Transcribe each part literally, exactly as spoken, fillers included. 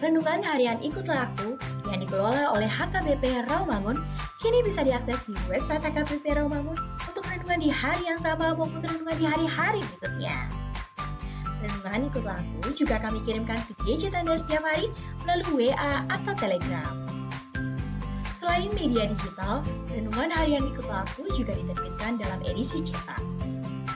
Renungan harian Ikutlah Aku yang dikelola oleh H K B P Rawamangun kini bisa diakses di website H K B P Rawamangun untuk renungan di hari yang sama maupun renungan di hari-hari berikutnya. Renungan Ikutlah Aku juga kami kirimkan ke gadget Anda setiap hari melalui W A atau Telegram. Selain media digital, renungan harian Ikutlah Aku juga diterbitkan dalam edisi cetak.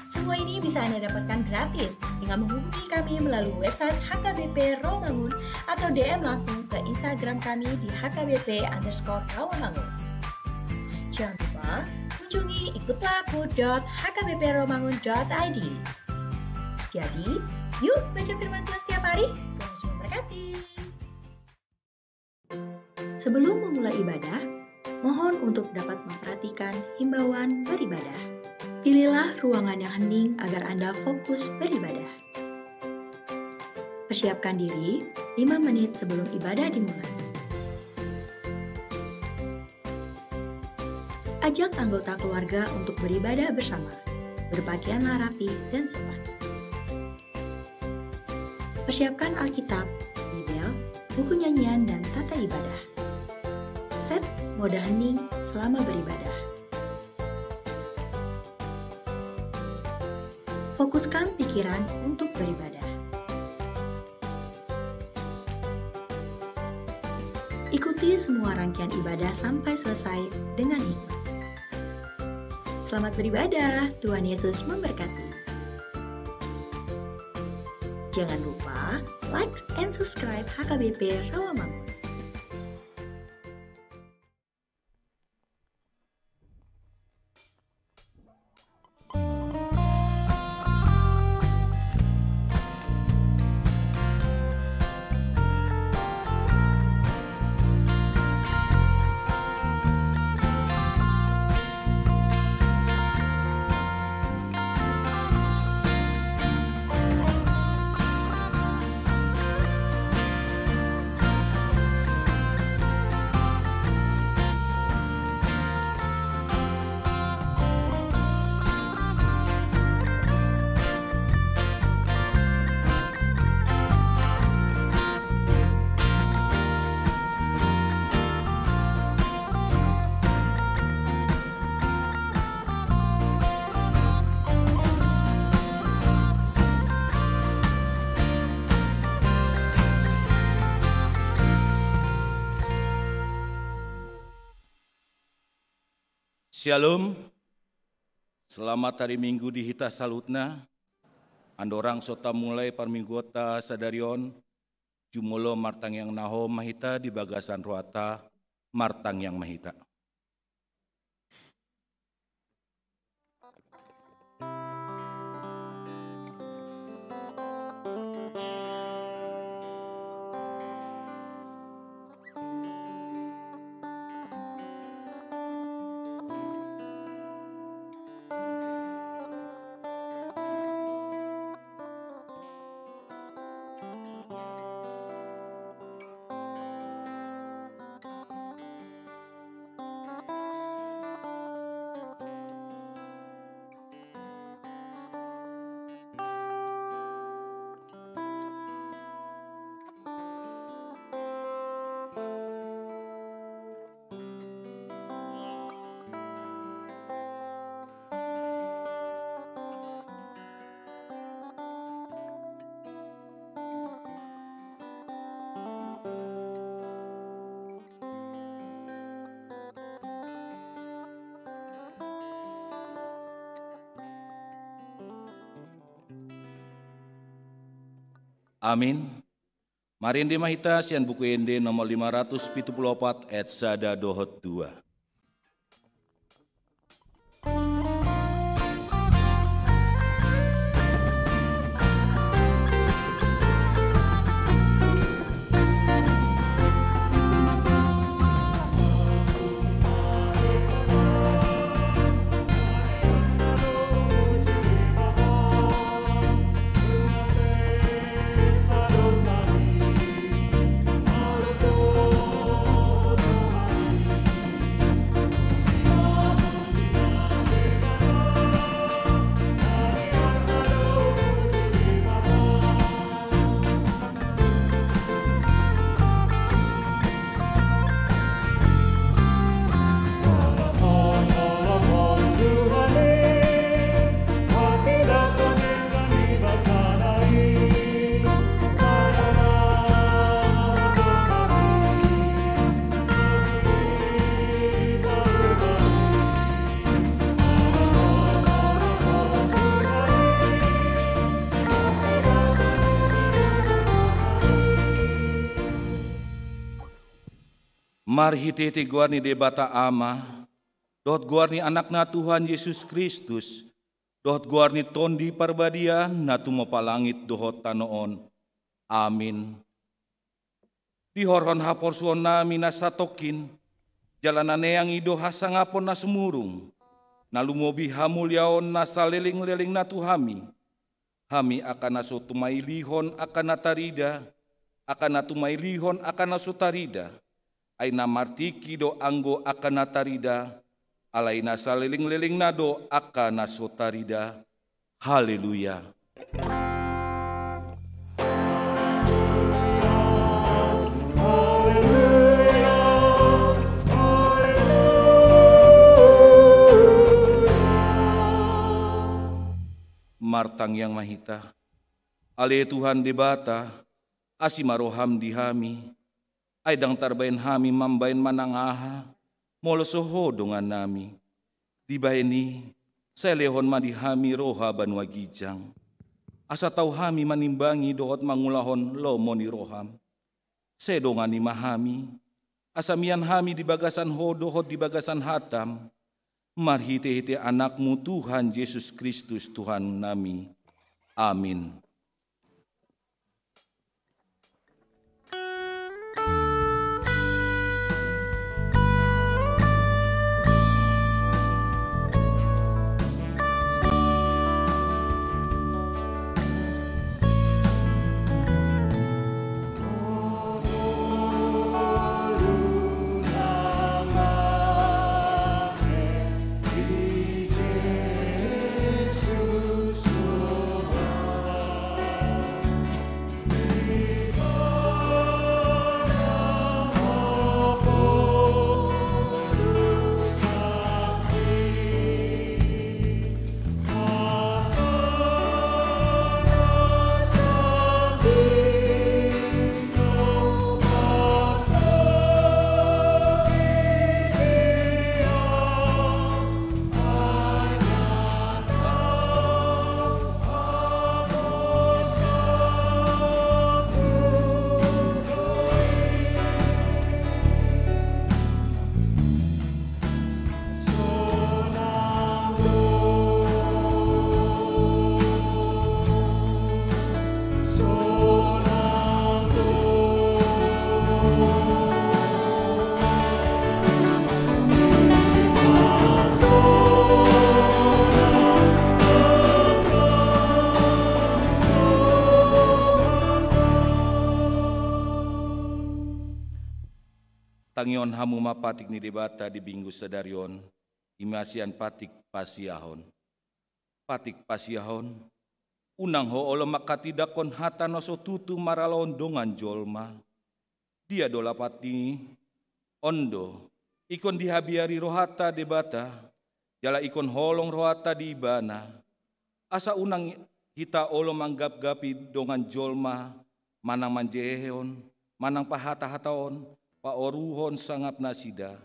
Semua ini bisa Anda dapatkan gratis dengan menghubungi kami melalui website H K B P Rawamangun atau D M langsung ke Instagram kami di H K B P underscore Rawamangun. Jangan lupa kunjungi ikutlah aku dot H K B P rawamangun dot I D. Jadi, yuk baca firman Tuhan setiap hari. Tuhan Yesus memberkati. Sebelum memulai ibadah, mohon untuk dapat memperhatikan himbauan beribadah. Pilihlah ruangan yang hening agar Anda fokus beribadah. Persiapkan diri lima menit sebelum ibadah dimulai. Ajak anggota keluarga untuk beribadah bersama. Berpakaianlah rapi dan sopan. Persiapkan Alkitab, Bibel, buku nyanyian, dan tata ibadah. Set mode hening selama beribadah. Fokuskan pikiran untuk beribadah. Ikuti semua rangkaian ibadah sampai selesai dengan hikmat. Selamat beribadah, Tuhan Yesus memberkati. Jangan lupa like and subscribe H K B P Rawamangun. Syalom. Selamat hari Minggu di hita saluhutna. Andorang so tamulai parmingguonta sadari on, jumolo martangiang na hohom ma hita di bagasan rohanta. Martangiang ma hita. Amin. Marende ma hita sian Buku Ende nomor lima ratus pitu pulu opat, ayat sada dohot dua. Marhitehite goar ni Debata Ama, dohot goar ni Anakna Tuhan Jesus Kristus, dohot goar ni Tondi Parbadia na tumompa langit dohot tano on. Amin. Dihorhon haporsuhonnami na satongkin, jala na neang i do hasangapon na sumurung, na lumobi hamuliaon na salelenglelengna tu hami. Hami angka na so tumailihon angka na tarida, angka na tumailihon angka na so tarida, ai na martingki do anggo angka na tarida, alai na salelenglelengna do angka na so tarida. Haleluya. Martangiang ma hita. Ale Tuhan Debata, asi ma roham di hami, ai ndang tarbaen hami mambaen manang aha, molo so Ho dongannami. Dibaen i, sai lehon ma di hami roha banua ginjang, asa tau hami manimbangi dohot mangulahon lomo ni roham. Sai dongani ma hami, asa mian hami di bagasan Ho dohot di bagasan hatam, marhitehite Anakmu Tuhan Jesus Kristus Tuhannami. Amin. Tangihon hamu ma patik ni Debata di Minggu sadari on, i ma sian patik pasiahon. Patik pasiahon, unang ho olo manghatindanghon hata na so tutu maralohon dongan jolma. Dia do lapat ni i? On do, ingkon dihabiari rohanta Debata, jala ingkon holong rohanta di Ibana. Asa unang hita olo manggapgapi dongan jolma, manang manjehehon, manang pahatahataon, paoruhon sangap nasida.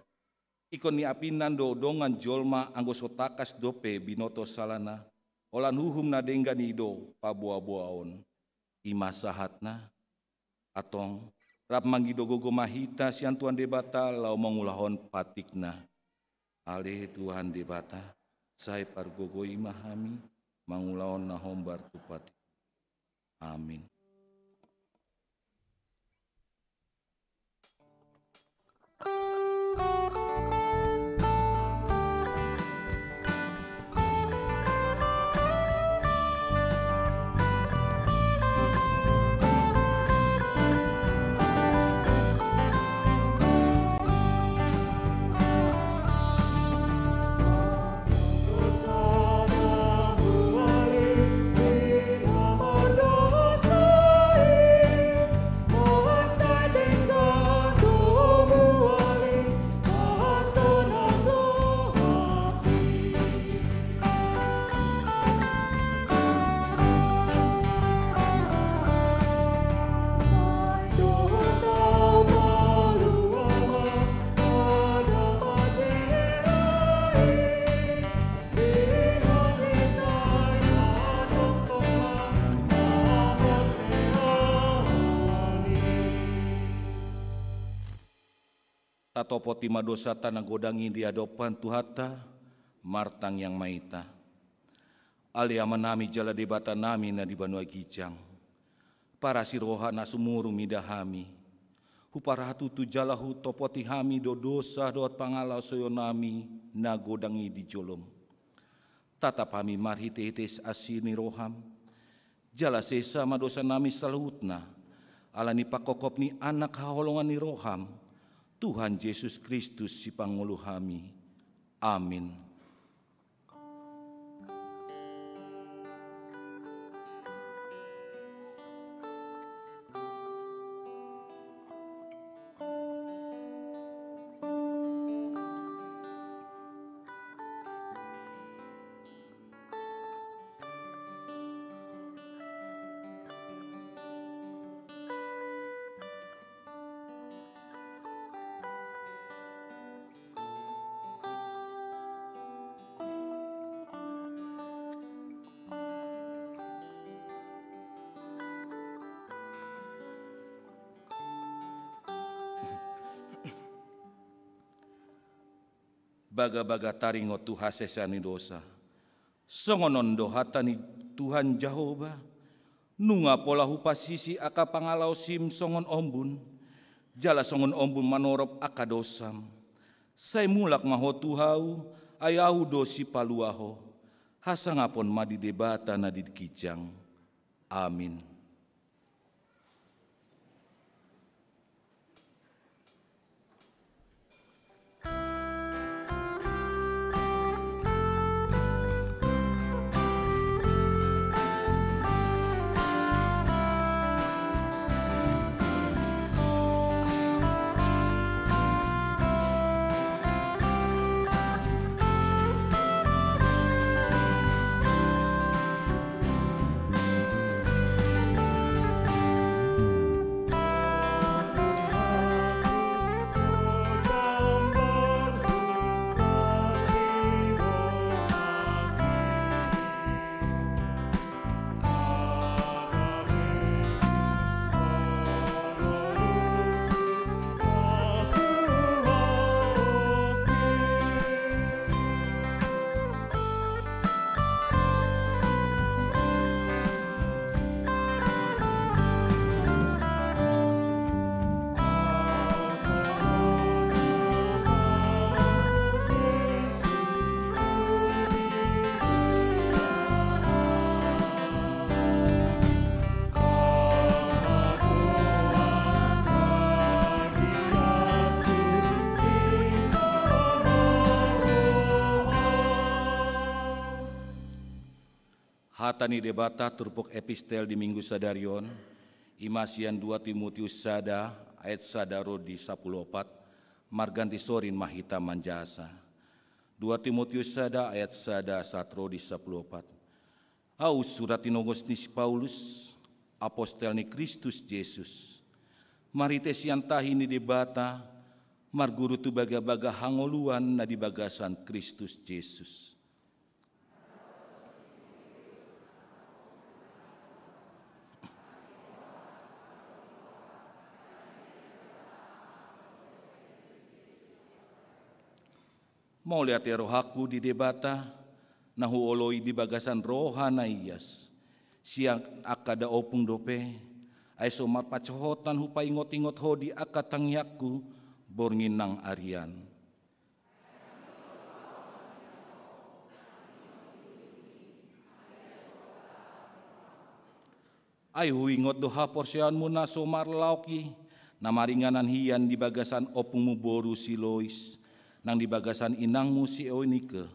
Ingkon niapinnan do dongan jolma anggo so tangkas dope binoto salana, holan uhum na denggan i do paboaboaon. I ma sahatna. Antong, rap mangido gogo ma hita sian Tuhan Debata laho mangulahon patikna. Ale Tuhan Debata, sai pargogoi ma hami mangulahon na hombar tu patik. Amin. Tatopoti ma dosanta na godang i di adopan Tuhanta, martangiang ma hita. Ale Amanami jala Debatanami na di banua ginjang. Parasi roha na sumurung mida hami. Huparhatutu jala hutopoti hami do dosa dohot pangalaosionami na godang i di jolom. Tatap hami marhitehite asi ni roham. Jala sesa ma dosanami saluhutna, ala ni pangkophop ni Anak haholongan ni roham, Tuhan Jesus Kristus sipangolu hami. Amin. Bagabaga taringot tu hasesaan ni dosa. Songon on do hata ni Tuhan Jahowa, nunga pola hupasisi angka pangalaosim songon ombun, jala songon ombun manorop angka dosam. Sai mulak ma ho tu ahu, ai ahu do sipalua ho. Hasangapon ma di Debata na di ginjang. Amin. Hata ni Debata turpuk epistel di Minggu sadari on, i ma sian dua Timotius sada ayat sada ro di sapulu opat, marganti sorin ma hita manjasa. Dua Timotius sada ayat sada sahat ro di sapulu opat. Ahu surat tinogos ni si Paulus, apostel ni Kristus Jesus, marhite sian tahi ni Debata, marguru tu bagabaga hangoluan na di bagasan Kristus Jesus. Mauliate rohangku di Debata, na huoloi di bagasan roha na ias, sian angka daompung dope, ai so marpansohotan hupaingot-ingot ho di angka tangiangku borngin nang arian. Ai huingot do haporseaonmu na so marlaok i, na maringanan hian di bagasan ompungmu boru si Lois, nang di bagasan inangmu si Eunike.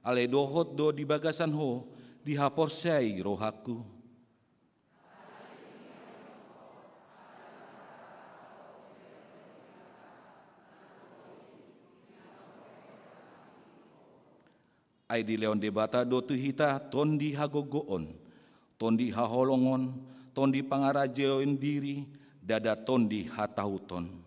Alai dohot do di bagasan ho dihaporseai rohangku. Ai dilehon Debata do tu hita tondi hagogoon, tondi haholongon, tondi pangarajaon diri, ndada tondi hatahuton.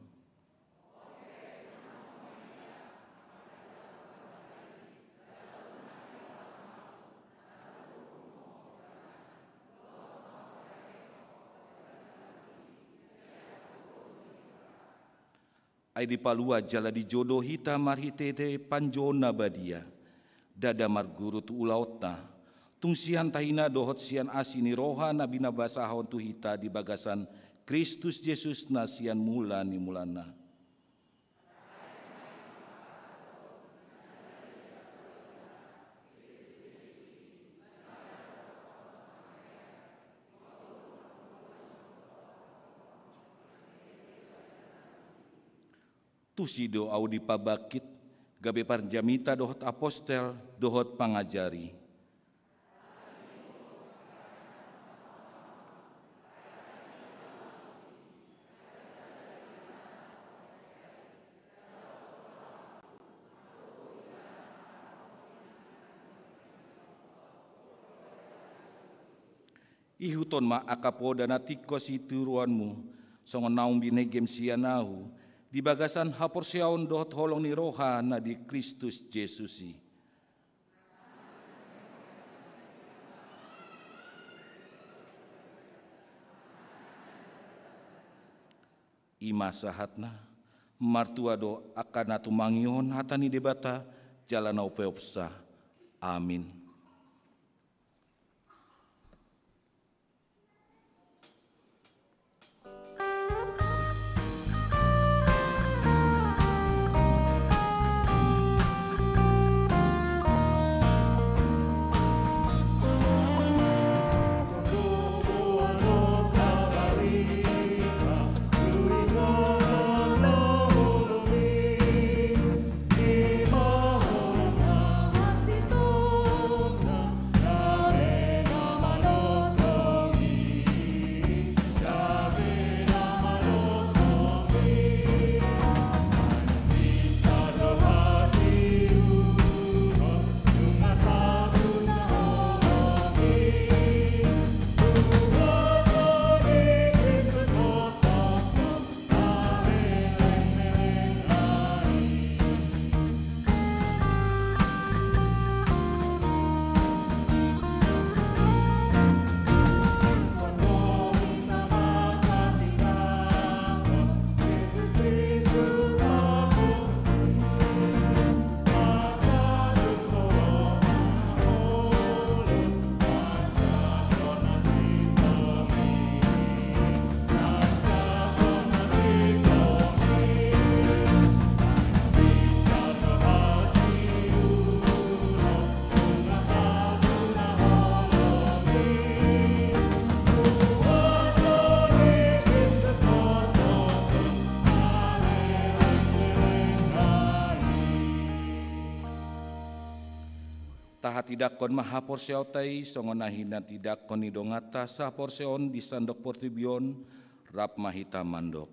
Ai dipalua jala dijou do hita marhitehite panjouon na badia, ndada marguru tu ulaonta, tung sian tahina dohot sian asi ni roha na binabasahon tu hita di bagasan Kristus Jesus na sian mula ni mulana. Tusi do ahu dipabangkit, gabe parjamita dohot apostel, dohot pangajari. Ihuthon ma angka poda na tingkos i tu rohanmu, songon naung binegem sian ahu, di bagasan haporseaon dohot holong ni roha na di Kristus Jesus i. I ma sahatna, martua do angka na tumangihon hata ni Debata, jala na umpeopsa. Amin. Tahatindangkon ma haporseaonta i, songon na hinatindangkon ni donganta saporseaon di sandok portibi on, rap ma hita mandok.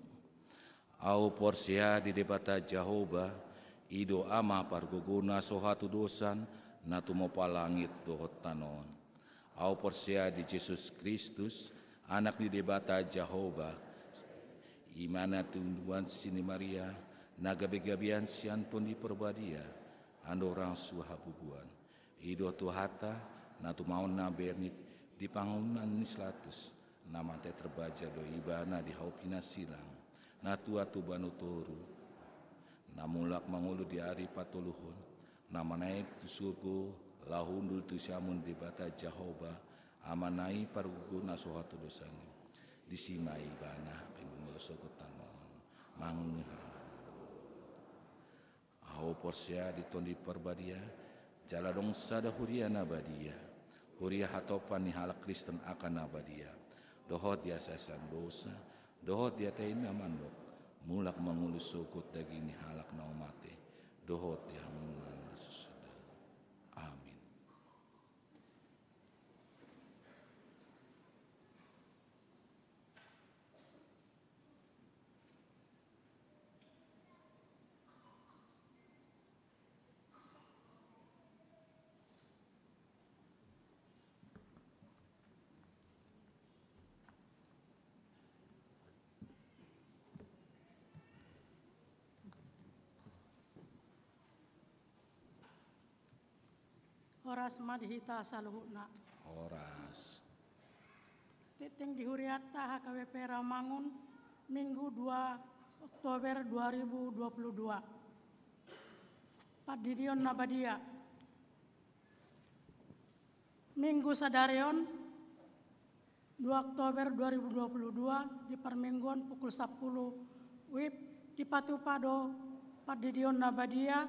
Ahu porsea di Debata Jahowa, i do Ama pargogo na so hatudosan, na tumompa langit dohot tano on. Ahu porsea di Jesus Kristus, Anak ni Debata Jahowa, i ma na tinumbuan si ni Maria, na gabegabean sian Tondi Parbadia, andorang so habubuan. I do Tuhanta, na tumaon na bernit di pangalunan ni si Pilatus, na mate tarbajar do Ibana di hau pinasilang, na tua tu banua toru, na mulak mangolu di ari patoluhon, na manaek tu surgo, laho hundul tu siamun Debata Jahowa, Amana i pargogo na so hatudosan i. Disi ma Ibana pe mangolu sogot tano on. Manguhana. Ahu porsea di Tondi Parbadia, jala adong sada huria na badia, huria hatopan ni halak Kristen angka na badia, dohot di hasaean dosa, dohot di hata i na mandok, mulak mangolu sogot daging ni halak na mate, dohot di hamuliaon na so suda. Amin. Horas ma di hita saluhutna. Horas. Tingting di hurianta H K B P Rawamangun, Minggu dua Oktober dua ribu dua puluh dua. Pandidion na badia. Minggu sadari on, dua Oktober dua ribu dua puluh dua, di parmingguon pukul sampulu wib, dipatupa do pandidion na badia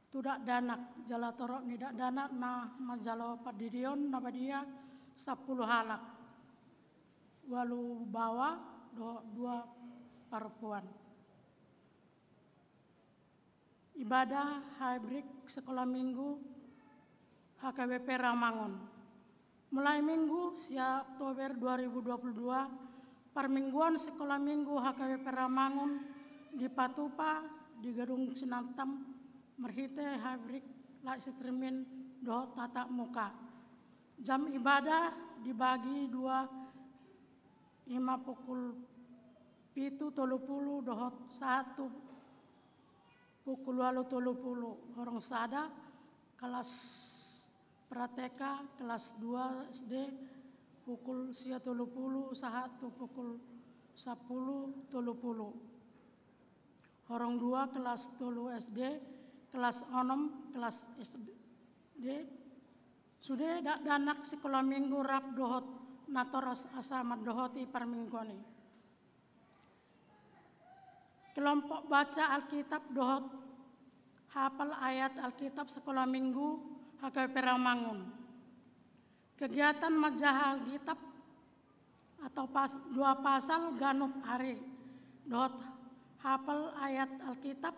tu dakdanak, jala torop ni dakdanak na manjalo pandidion na badia sampulu halak, ualu baoa dohot dua parompuan. Ibadah hybrid sekolah minggu H K B P Rawamangun. Mulai Minggu sia Oktober dua ribu dua puluh dua, parmingguon sekolah minggu H K B P Rawamangun dipatupa di Gedung Sinantam marhite hybrid live streaming dohot tatap muka. Jam ibadah dibagi dua, ima pukul pitu tolu pulu dohot sahat tu pukul ualu tolu pulu. Horong sada, kelas pra-T K, kelas dua S D, pukul sia tolu pulu sahat tu pukul sampulu tolu pulu. Horong dua, kelas tolu S D, kelas onom, kelas S D. Sude dakdanak sekolah minggu rap dohot natoras asa mandohoti parmingguon i. Kelompok baca Alkitab dohot hapal ayat Alkitab sekolah minggu H K B P Rawamangun. Kegiatan manjaha Alkitab atau pas, dua pasal ganup ari dohot hapal ayat Alkitab,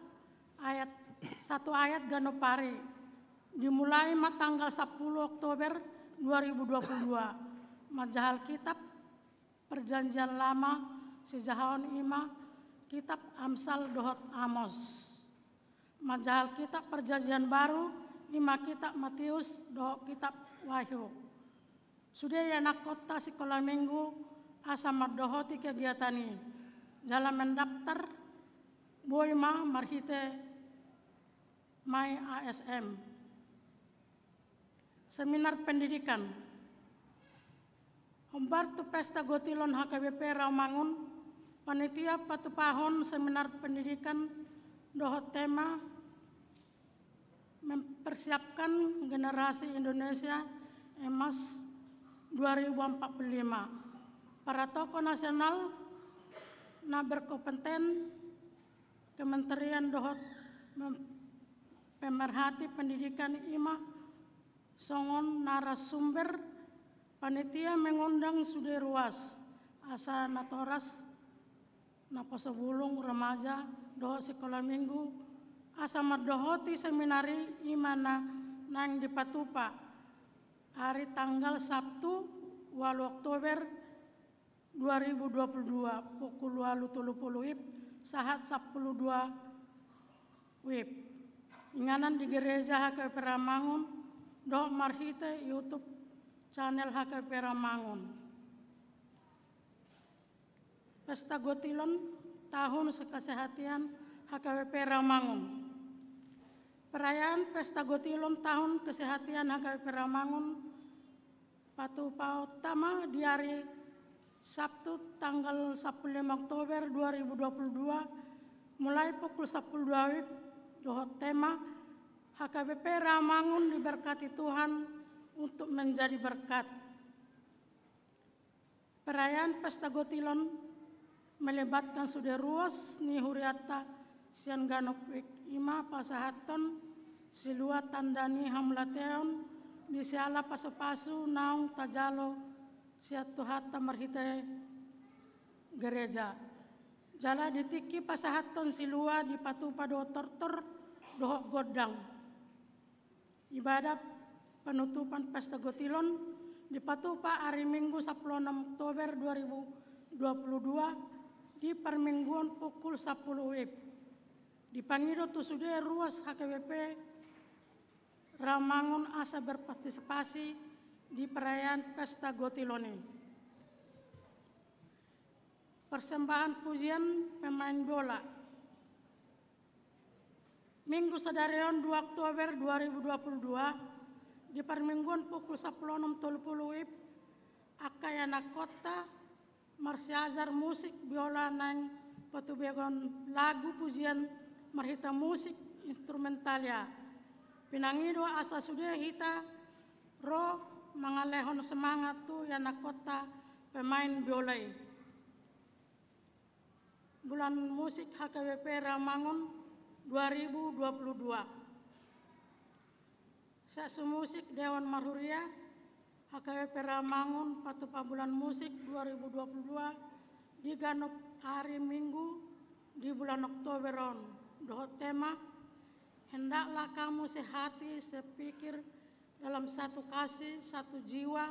ayat satu ayat ganup ari. Dimulai ma tanggal sampulu Oktober dua ribu dua puluh dua. Manjaha Alkitab Perjanjian Lama sijahaon ima kitab Amsal dohot Amos. Manjaha Alkitab Perjanjian Baru ima kitab Matius dohot kitab Wahyu. Sude ianakkonta sekolah minggu asa mandohoti kegiatan i jala mendaftar, boi ma marhite My A S M. Seminar pendidikan. Hombar tu Pesta Gotilon H K B P Rawamangun, panitia patupahon seminar pendidikan dohot tema mempersiapkan generasi Indonesia Emas dua ribu empat puluh lima. Para tokoh nasional na berkompeten, kementerian dohot mem-, pemerhati pendidikan ima songon narasumber. Panitia mengundang sude ruas asa natoras, naposo bulung, remaja dohot sekolah minggu asa mandohoti seminar i, ima na naeng dipatupa ari tanggal Sabtu ualu Oktober dua ribu dua puluh dua, pukul ualu tolu pulu wib sahat sampulu dua wib. Inganan di Gereja H K B P Rawamangun dohot marhite YouTube channel H K B P Rawamangun. Pesta Gotilon Tahun Kesehatan H K B P Rawamangun. Perayaan Pesta Gotilon Tahun Kesehatan H K B P Rawamangun patupaonta ma di ari Sabtu tanggal sampulu lima Oktober dua ribu dua puluh dua, mulai pukul sampulu dua wib, dohot tema H K B P Rawamangun diberkati Tuhan untuk menjadi berkat. Perayaan Pesta Gotilon melibatkan sude ruas ni hurianta sian ganup wijk, ima pasahathon silua tanda ni hamauliateon di siala pasupasu naung tajalo sian Tuhanta marhite gereja. Jala di tingki pasahathon silua dipatupa do tortor dohot gondang. Ibadah penutupan Pesta Gotilon dipatupa ari Minggu sampulu onom Oktober dua ribu dua puluh dua di parmingguon pukul sampulu wib. Dipangido tu sude ruas H K B P Rawamangun asa berpartisipasi di perayaan Pesta Gotilon i. Persembahan pujian pemain biola. Minggu sadari on, dua Oktober dua ribu dua puluh dua, di parmingguon pukul sampulu onom tolu pulu wib, angka ianakkonta marsiajar musik biola naeng Patubegon lagu pujian marhita musik instrumentalia. Pinangido asa sude hita ro mangalehon semangat tu ianakhonta pemain biola i. Bulan Musik H K B P Rawamangun dua ribu dua puluh dua. Seksi musik Dewan Marhuria H K B P Rawamangun patupa Bulan Musik dua ribu dua puluh dua di ganup ari Minggu di bulan Oktober on, dohot tema, Hendaklah kamu sehati, sepikir, dalam satu kasih, satu jiwa,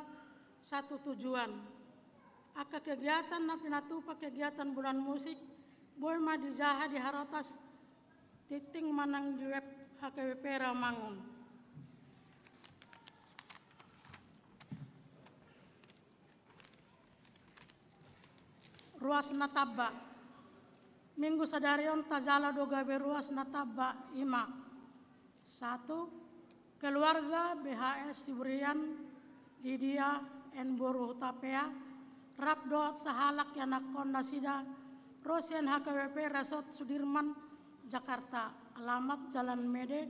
satu tujuan. Angka kegiatan na pinatupa kegiatan Bulan Musik boi ma dijaha di harotas tingting manang di web H K B P Rawamangun. Ruas na tamba. Minggu sadari on tajalo do gabe ruas na tamba, i ma: satu, keluarga B H S Siburian, Lydia and boru Hutapea, rap dohot sahalak ianakhon nasida, ro sian H K B P Resort Sudirman, Jakarta, alamat Jalan Mede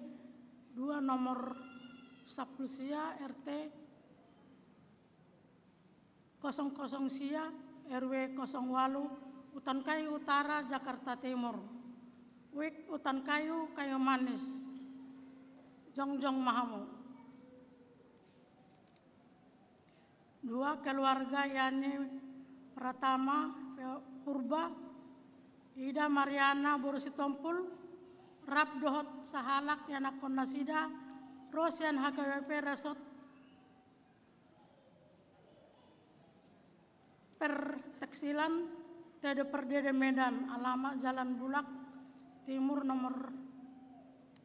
dua, nomor sampulu sia, R T kosong kosong sia, R W kosong walu, Utan Kayu Utara, Jakarta Timur. Wijk Utan Kayu, Kayu Manis. Jongjong ma hamu. Dua, keluarga Yani Pratama, Purba, Ida Mariana boru Sitompul, rap dohot sahalak ianakhon nasida, ro sian H K B P Resort Perteksilan Teddy Pardede Medan, alamat Jalan Bulak Timur, nomor,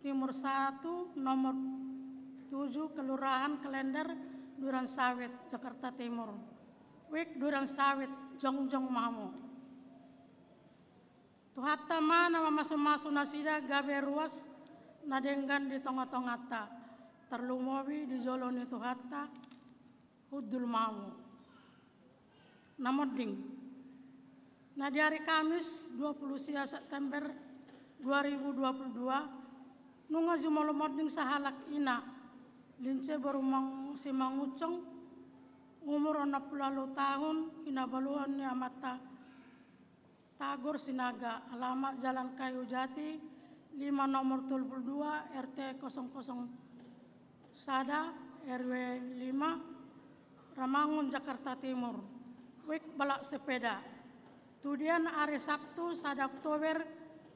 Timur satu, nomor tujuh, Kelurahan Klender, Duren Sawit, Jakarta Timur. Wijk Duren Sawit, jongjong ma hamu. Tuhanta ma na mamasumasu nasida gabe ruas na denggan di tongatonganta, tarlumobi di jolo ni Tuhanta. Hundul ma hamu. Na monding. Na di ari Kamis, dua puluh sia September dua ribu dua puluh dua, nunga jumolo monding sahalak ina, Lince boru Mang-, Simangunsong, umur onom pulu ualu taon, hinabaluhon ni amanta Tagor Sinaga, alamat Jalan Kayu Jati lima, nomor tolu pulu dua, R T kosong kosong sada, R W lima, Rawamangun, Jakarta Timur. Wijk balap sepeda. Tudian ari Sabtu, sada Oktober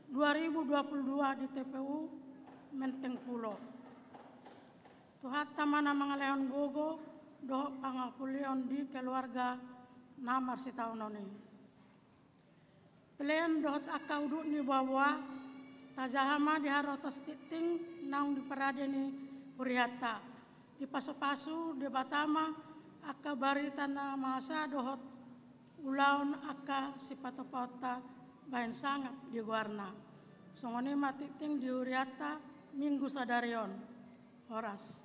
dua ribu dua puluh dua, di T P U Menteng Pulo. Tuhanta ma na mangalehon gogo dohot pangapulion di keluarga na marsitaonon i. Pelean dohot angka udut ni boaboa, tajaha ma di harotas tingting naung diparade ni hurianta. Dipasupasu Debata ma angka barita na masa dohot ulaon angka sipatupaonta bahen sangap di goarna. Songon i ma tingting di hurianta Minggu sadari on. Horas.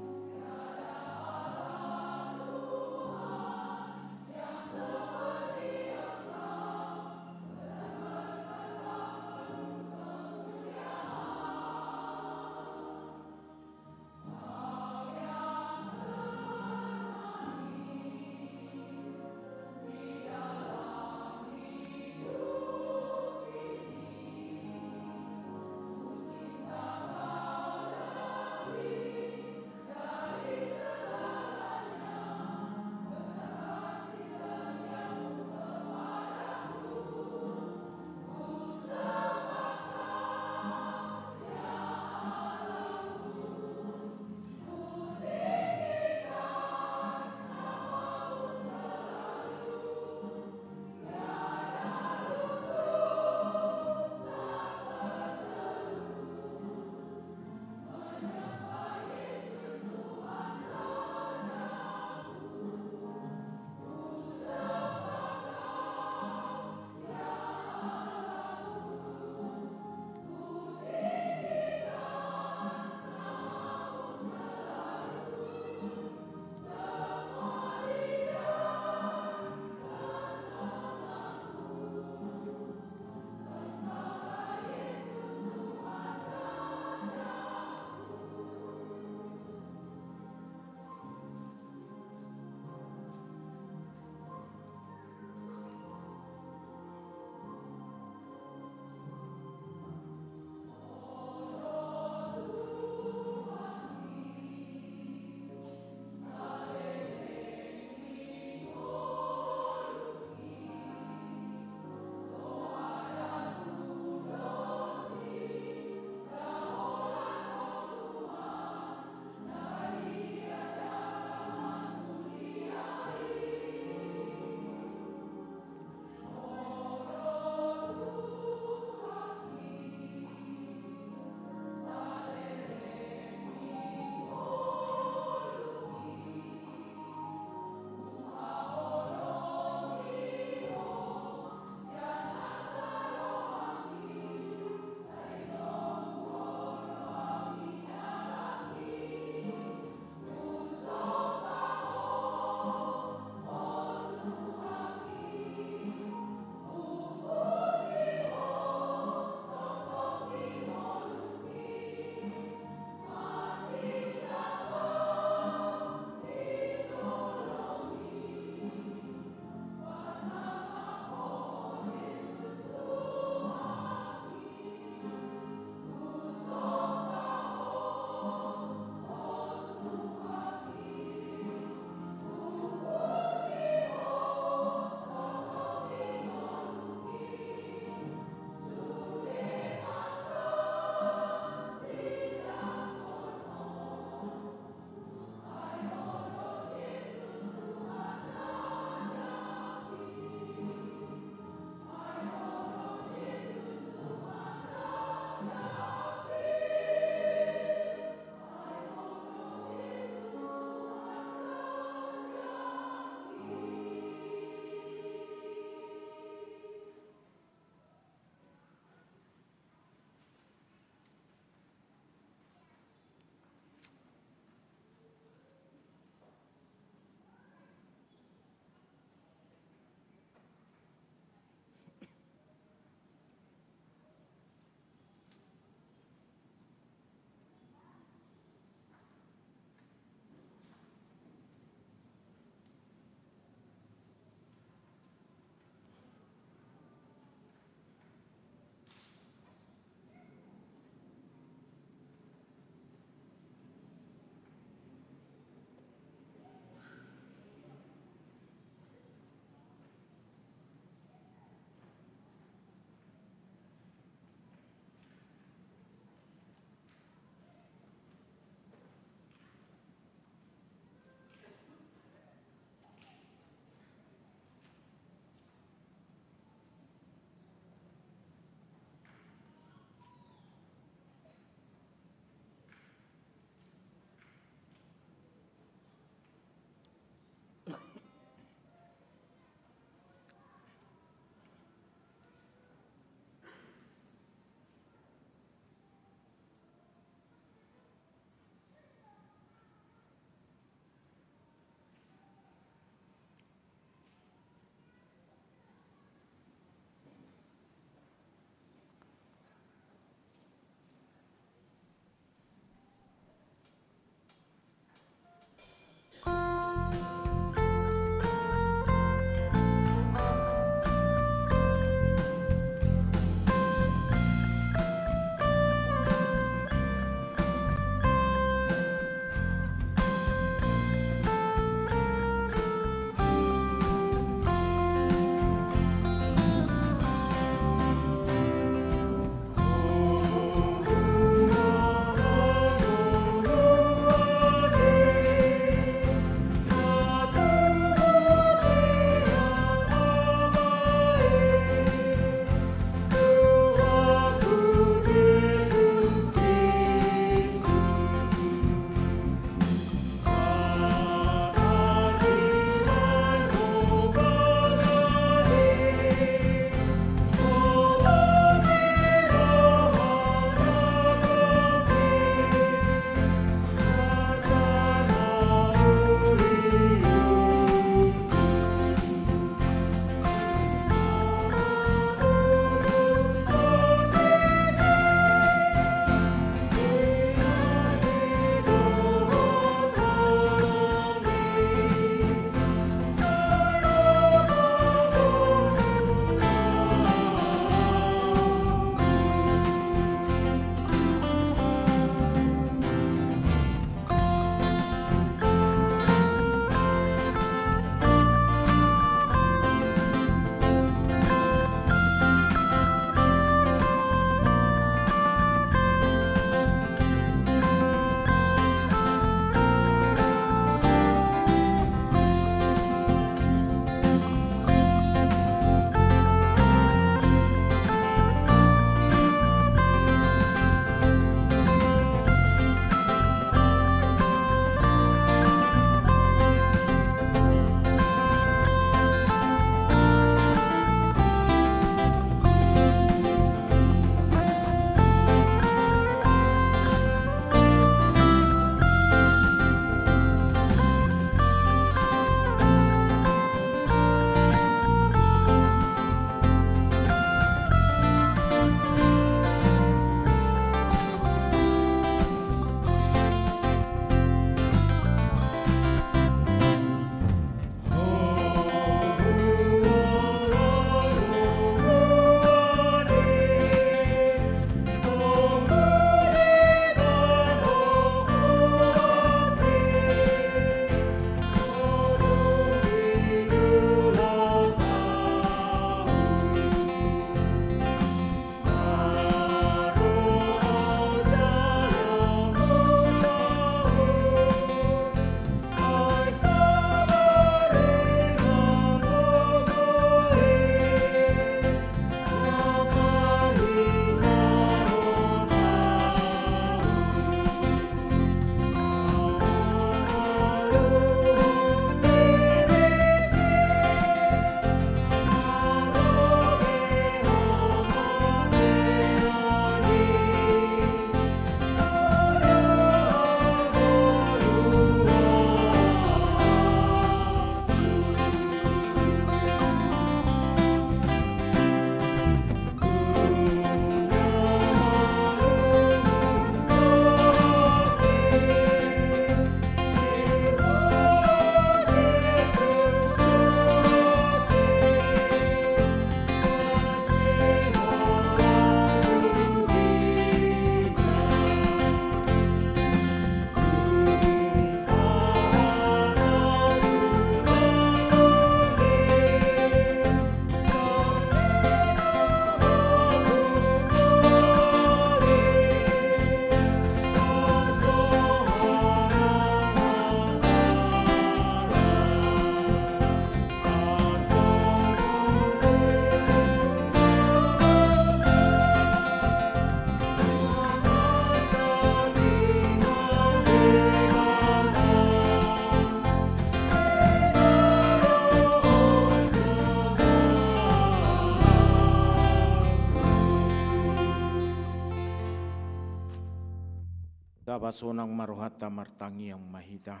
Tapasonang ma rohanta, martangiang ma hita.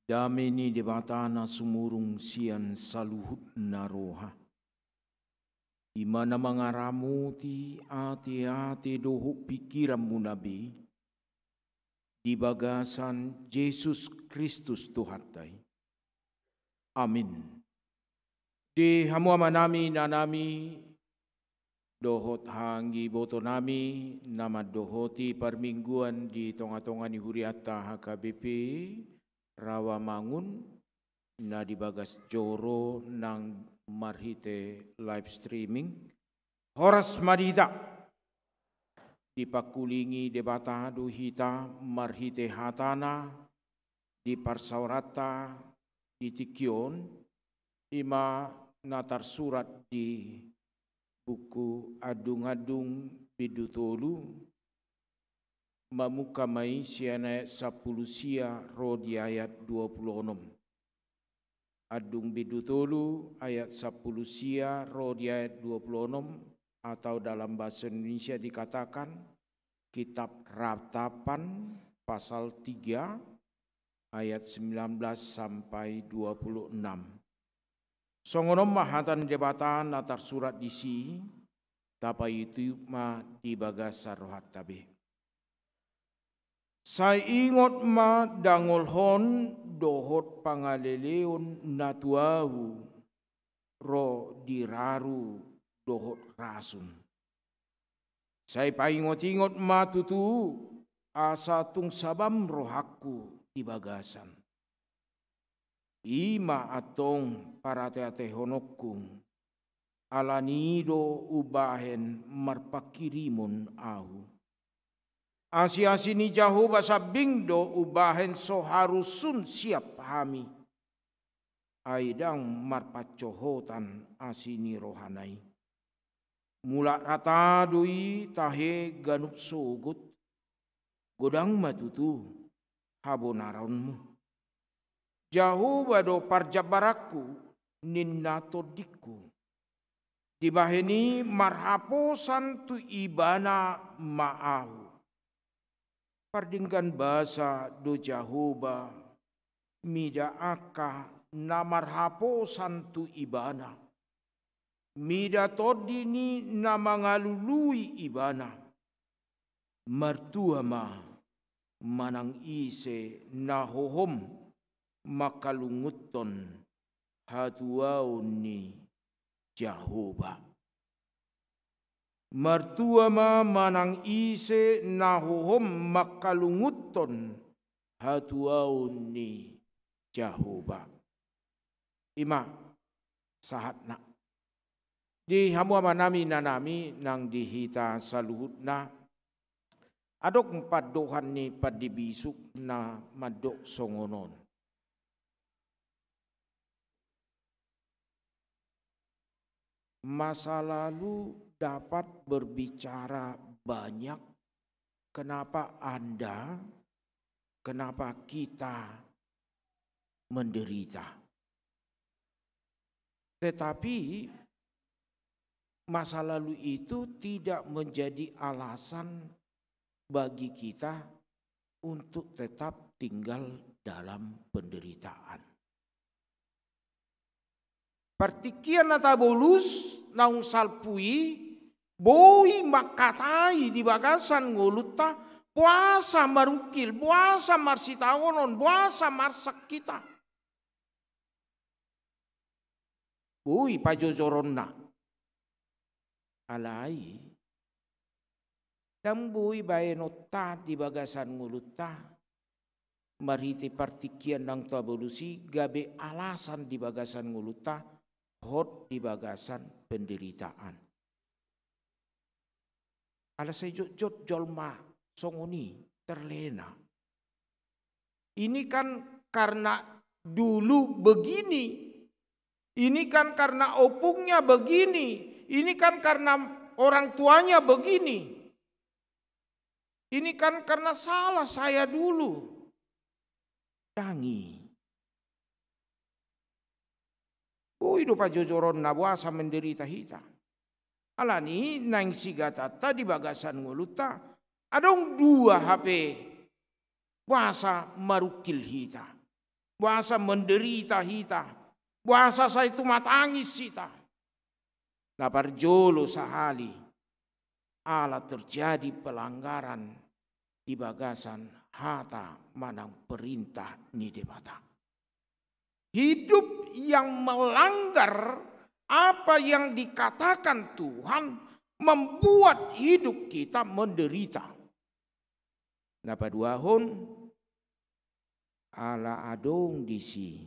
Dame ni Debata na sumurung sian saluhutna roha, i ma na mangaramoti ateate dohot pingkiranmuna be, di bagasan Jesus Kristus Tuhanta i. Amin. Di hamu amanami, inanami, dohot anggibotonami na mandohoti parmingguan di tongatonga ni hurianta H K B P Rawamangun, na di bagas joro nang marhite live streaming. Horas ma di hita. Dipangkulingi Debata do hita marhite hatana di parsaoranta di tingki on, i ma na tarsurat di buku Andung-andung bindu tolu, mamungka ma i sian ayat sampulu sia ro di ayat dua pulu onom. Andung bindu tolu ayat sampulu sia ro di ayat dua pulu onom, atau dalam bahasa Indonesia dikatakan kitab Ratapan pasal tiga ayat sembilan belas sampai dua puluh enam. Songon on ma hata ni Debata na tarsurat disi, tapaihutihut ma di bagasan rohanta be. Sai ingot ma dangolhon dohot pangaleleon na tu ahu ro di raru dohot rasum. Sai paingotingot ma tutu, asa tung sabam rohangku di bagasan. I ma antong parateatehononku, ala ni i do umbahen marpangkirimon ahu. Asiasi ni Jahowa sambing do umbahen so harusun siap hami. Ai ndang marpansohotan asi ni rohana i. Mulak rata do i tahe ganup sogot, godang ma tutu habonaronmu. Jahowa do parjambaranku, ninna tondingku. Dibahen i marhaposan tu Ibana ma ahu. Pardenggan basa do Jahowa, mida angka na marhaposan tu Ibana. Mida tondi ni na mangalului Ibana. Martua ma manang ise na hohom mangkalunguthon hatuaon ni Jahowa. Martua ma manang ise na hohom mangkalunguthon hatuaon ni Jahowa. I ma sahatna. Di hamu amanami, inanami, nang di hita saluhutna, adong pandohan ni pande bisuk na mandok songon on. Masa lalu dapat berbicara banyak, kenapa Anda, kenapa kita menderita. Tetapi masa lalu itu tidak menjadi alasan bagi kita untuk tetap tinggal dalam penderitaan. Partingkian na tabolus naung salpu i, boi mangkatai di bagasan ngolunta, boasa marungkil, boasa marsitaonon, boasa marsangkita. Boi pajojoronna. Alai ndang boi baenonta di bagasan ngolunta, marhite partingkian naung tabolus i gabe alasan di bagasan ngolunta, hot di bagasan penderitaan. Ala sai jotjot jolma songon i, terlena. Ini kan karena dulu begini. Ini kan karena opungnya begini. Ini kan karena orang tuanya begini. Ini kan karena salah saya dulu. Ndang i. Boi do pajojoronna boasa menderita hita. Alani i naeng sigatanta di bagasan ngolunta, Adong dua hape boasa marungkil hita, boasa menderita hita, boasa sai tumatangis hita. Na parjolo sahali, ala terjadi pelanggaran di bagasan hata manang perintah ni Debata. Hidup yang melanggar apa yang dikatakan Tuhan membuat hidup kita menderita. Na paduahon, ala adong disi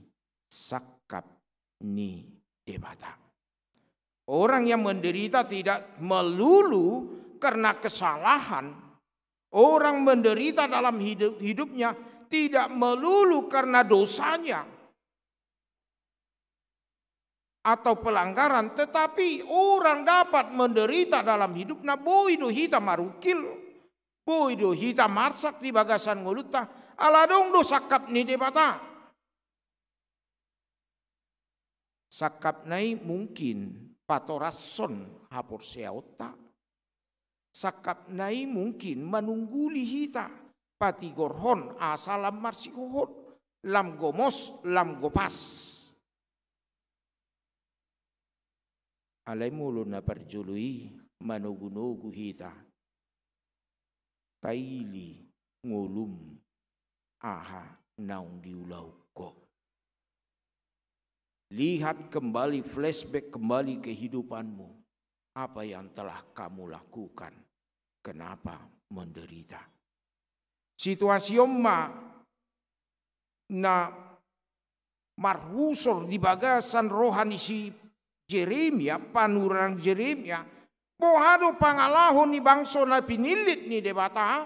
sangkap ni Debata. Orang yang menderita tidak melulu karena kesalahan. Orang menderita dalam hidup, hidupnya tidak melulu karena dosanya atau pelanggaran, tetapi orang dapat menderita dalam hidupna, boi do hita marungkil, boi do hita marsak di bagasan ngolunta, ala adong do sangkap ni Debata. Sangkapna i mungkin patorashon haporseaonta. Sangkapna i mungkin manungguli hita, patigorhon asa lam marsihohot, lam gomos, lam gopas. Alai molo na parjolo i manogunogu hita, taili ngolum aha naung diulahon ho. Lihat kembali, flashback kembali kehidupanmu. Apa yang telah kamu lakukan? Kenapa menderita? Situasi on ma na marhusor di bagasan roha ni si Jeremia, panurirang Jeremia, boha do pangalaho ni bangso na pinillit ni Debata,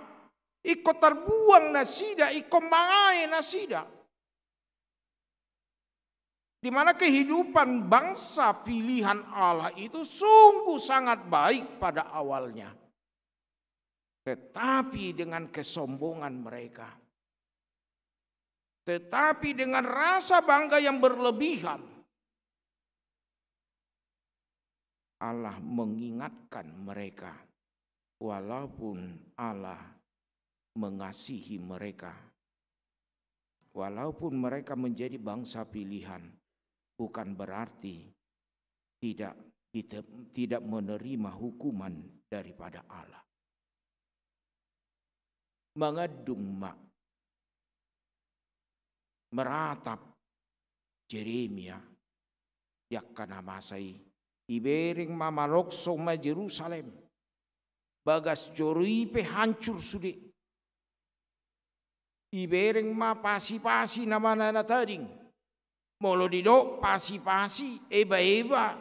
ingkon tarbuang nasida, ingkon mangae nasida. Di mana kehidupan bangsa pilihan Allah itu sungguh sangat baik pada awalnya. Tetapi dengan kesombongan mereka, tetapi dengan rasa bangga yang berlebihan, Allah mengingatkan mereka, walaupun Allah mengasihi mereka, walaupun mereka menjadi bangsa pilihan, bukan berarti tidak dite-, tidak menerima hukuman daripada Allah. Mangandung ma, meratap Jeremia di angka na masa i. Ibereng ma, malokso ma Jerusalem. Bagas joro i pe hancur sude. Ibereng ma pasipasi na mana na tading. Molo didok pasipasi, ebaeba,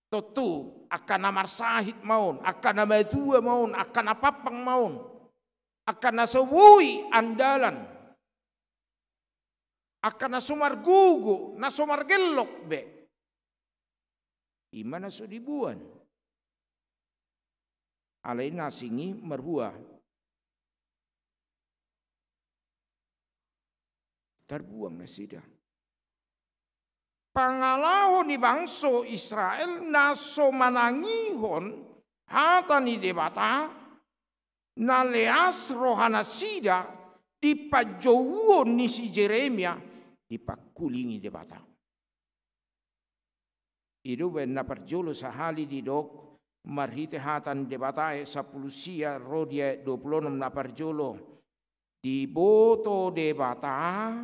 tontu angka na marsahit ma on, angka na matua ma on, angka na pampang ma on, angka na so boi andalan, angka na so margogo, na so margellok be. I ma na so diboan. Alai na asing i marhua. Tarbuang nasida. Pangalaho ni bangso Israel na so manangihon hata ni Debata, na leas rohanasida di panjouon ni si Jeremia, dipangkulingi Debata. I do umbahen na parjolo sahali didok marhite hata ni Debata, ayat sampulu sia ro di ayat dua pulu onom na parjolo. Diboto Debata,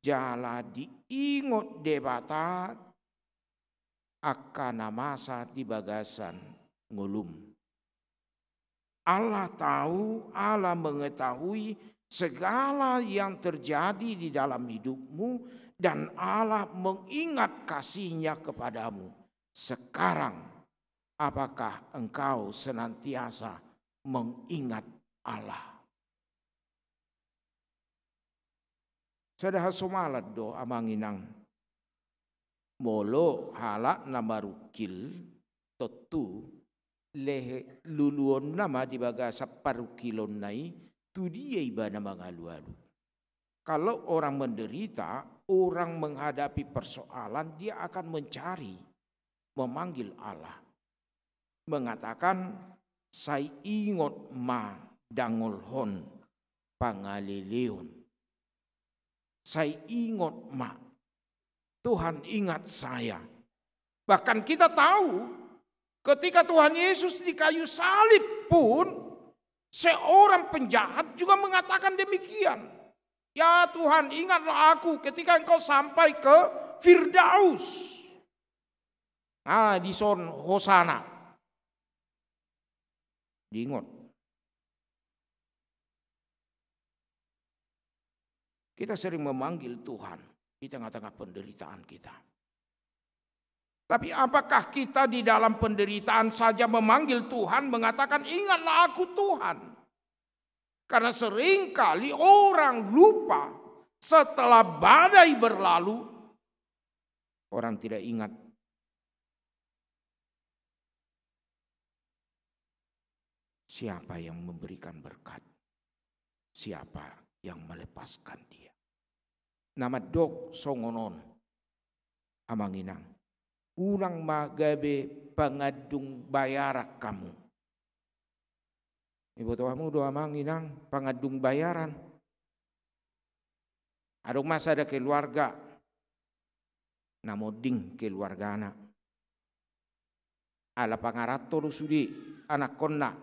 jala diingot Debata angka na masa di bagasan ngolum. Allah tahu, Allah mengetahui segala yang terjadi di dalam hidupmu, dan Allah mengingat kasih-Nya kepadamu. Sekarang, apakah engkau senantiasa mengingat Allah? Sada hasomalan do, amang inang. Molo halak na marungkil, tontu lehe luluonna ma di bagasan parungkilonna i, tu dia ibana mangalualu. Kalau orang menderita, orang menghadapi persoalan, dia akan mencari, memanggil Allah. Mengatakan, Sai ingot ma dangolhon pangaleleon. Sai ingot ma, Tuhan ingat saya. Bahkan kita tahu, ketika Tuhan Yesus di kayu salib pun, seorang penjahat juga mengatakan demikian. Ya Tuhan, ingatlah aku ketika Engkau sampai ke Firdaus. Ah, dison hosana. Diingot. Kita sering memanggil Tuhan di tengah-tengah penderitaan kita. Tapi apakah kita di dalam penderitaan saja memanggil Tuhan, mengatakan, "Ingatlah aku, Tuhan"? Karena seringkali orang lupa setelah badai berlalu, orang tidak ingat siapa yang memberikan berkat, siapa yang melepaskan dia. Na mandok songon on, amang inang, unang ma gabe pangandung bayaran hamu. Iboto hamu do, amang inang, pangandung bayaran? Adong ma sada keluarga, na monding keluargana. Ala pangaranto do sude anakkonna,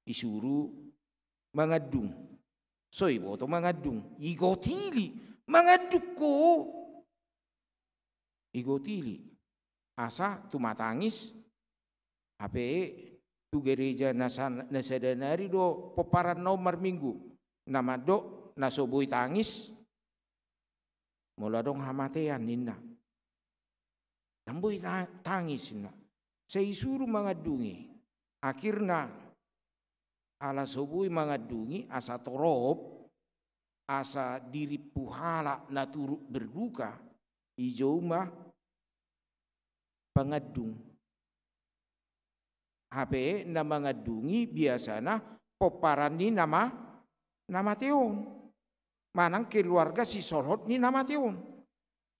disuru mangandung. So iboto mangandung, igotili, mangandung ho. Igotili. Asa tumatangis, hape tu gereja na sa-, na sada nari do pomparanna on marminggu. Na mandok, na so boi tangis, molo adong hamatean, ninna. Ndang boi ta-, tangis, ninna. Sai disuru mangandungi. Akhirna, ala so boi mangandungi, asa torop, asa dirimpu halak na turut berduka, dijou ma pangandung. Hape na mangandungi biasana pomparan ni na ma-, na mate on. Manang keluarga sisolhot ni na mate on.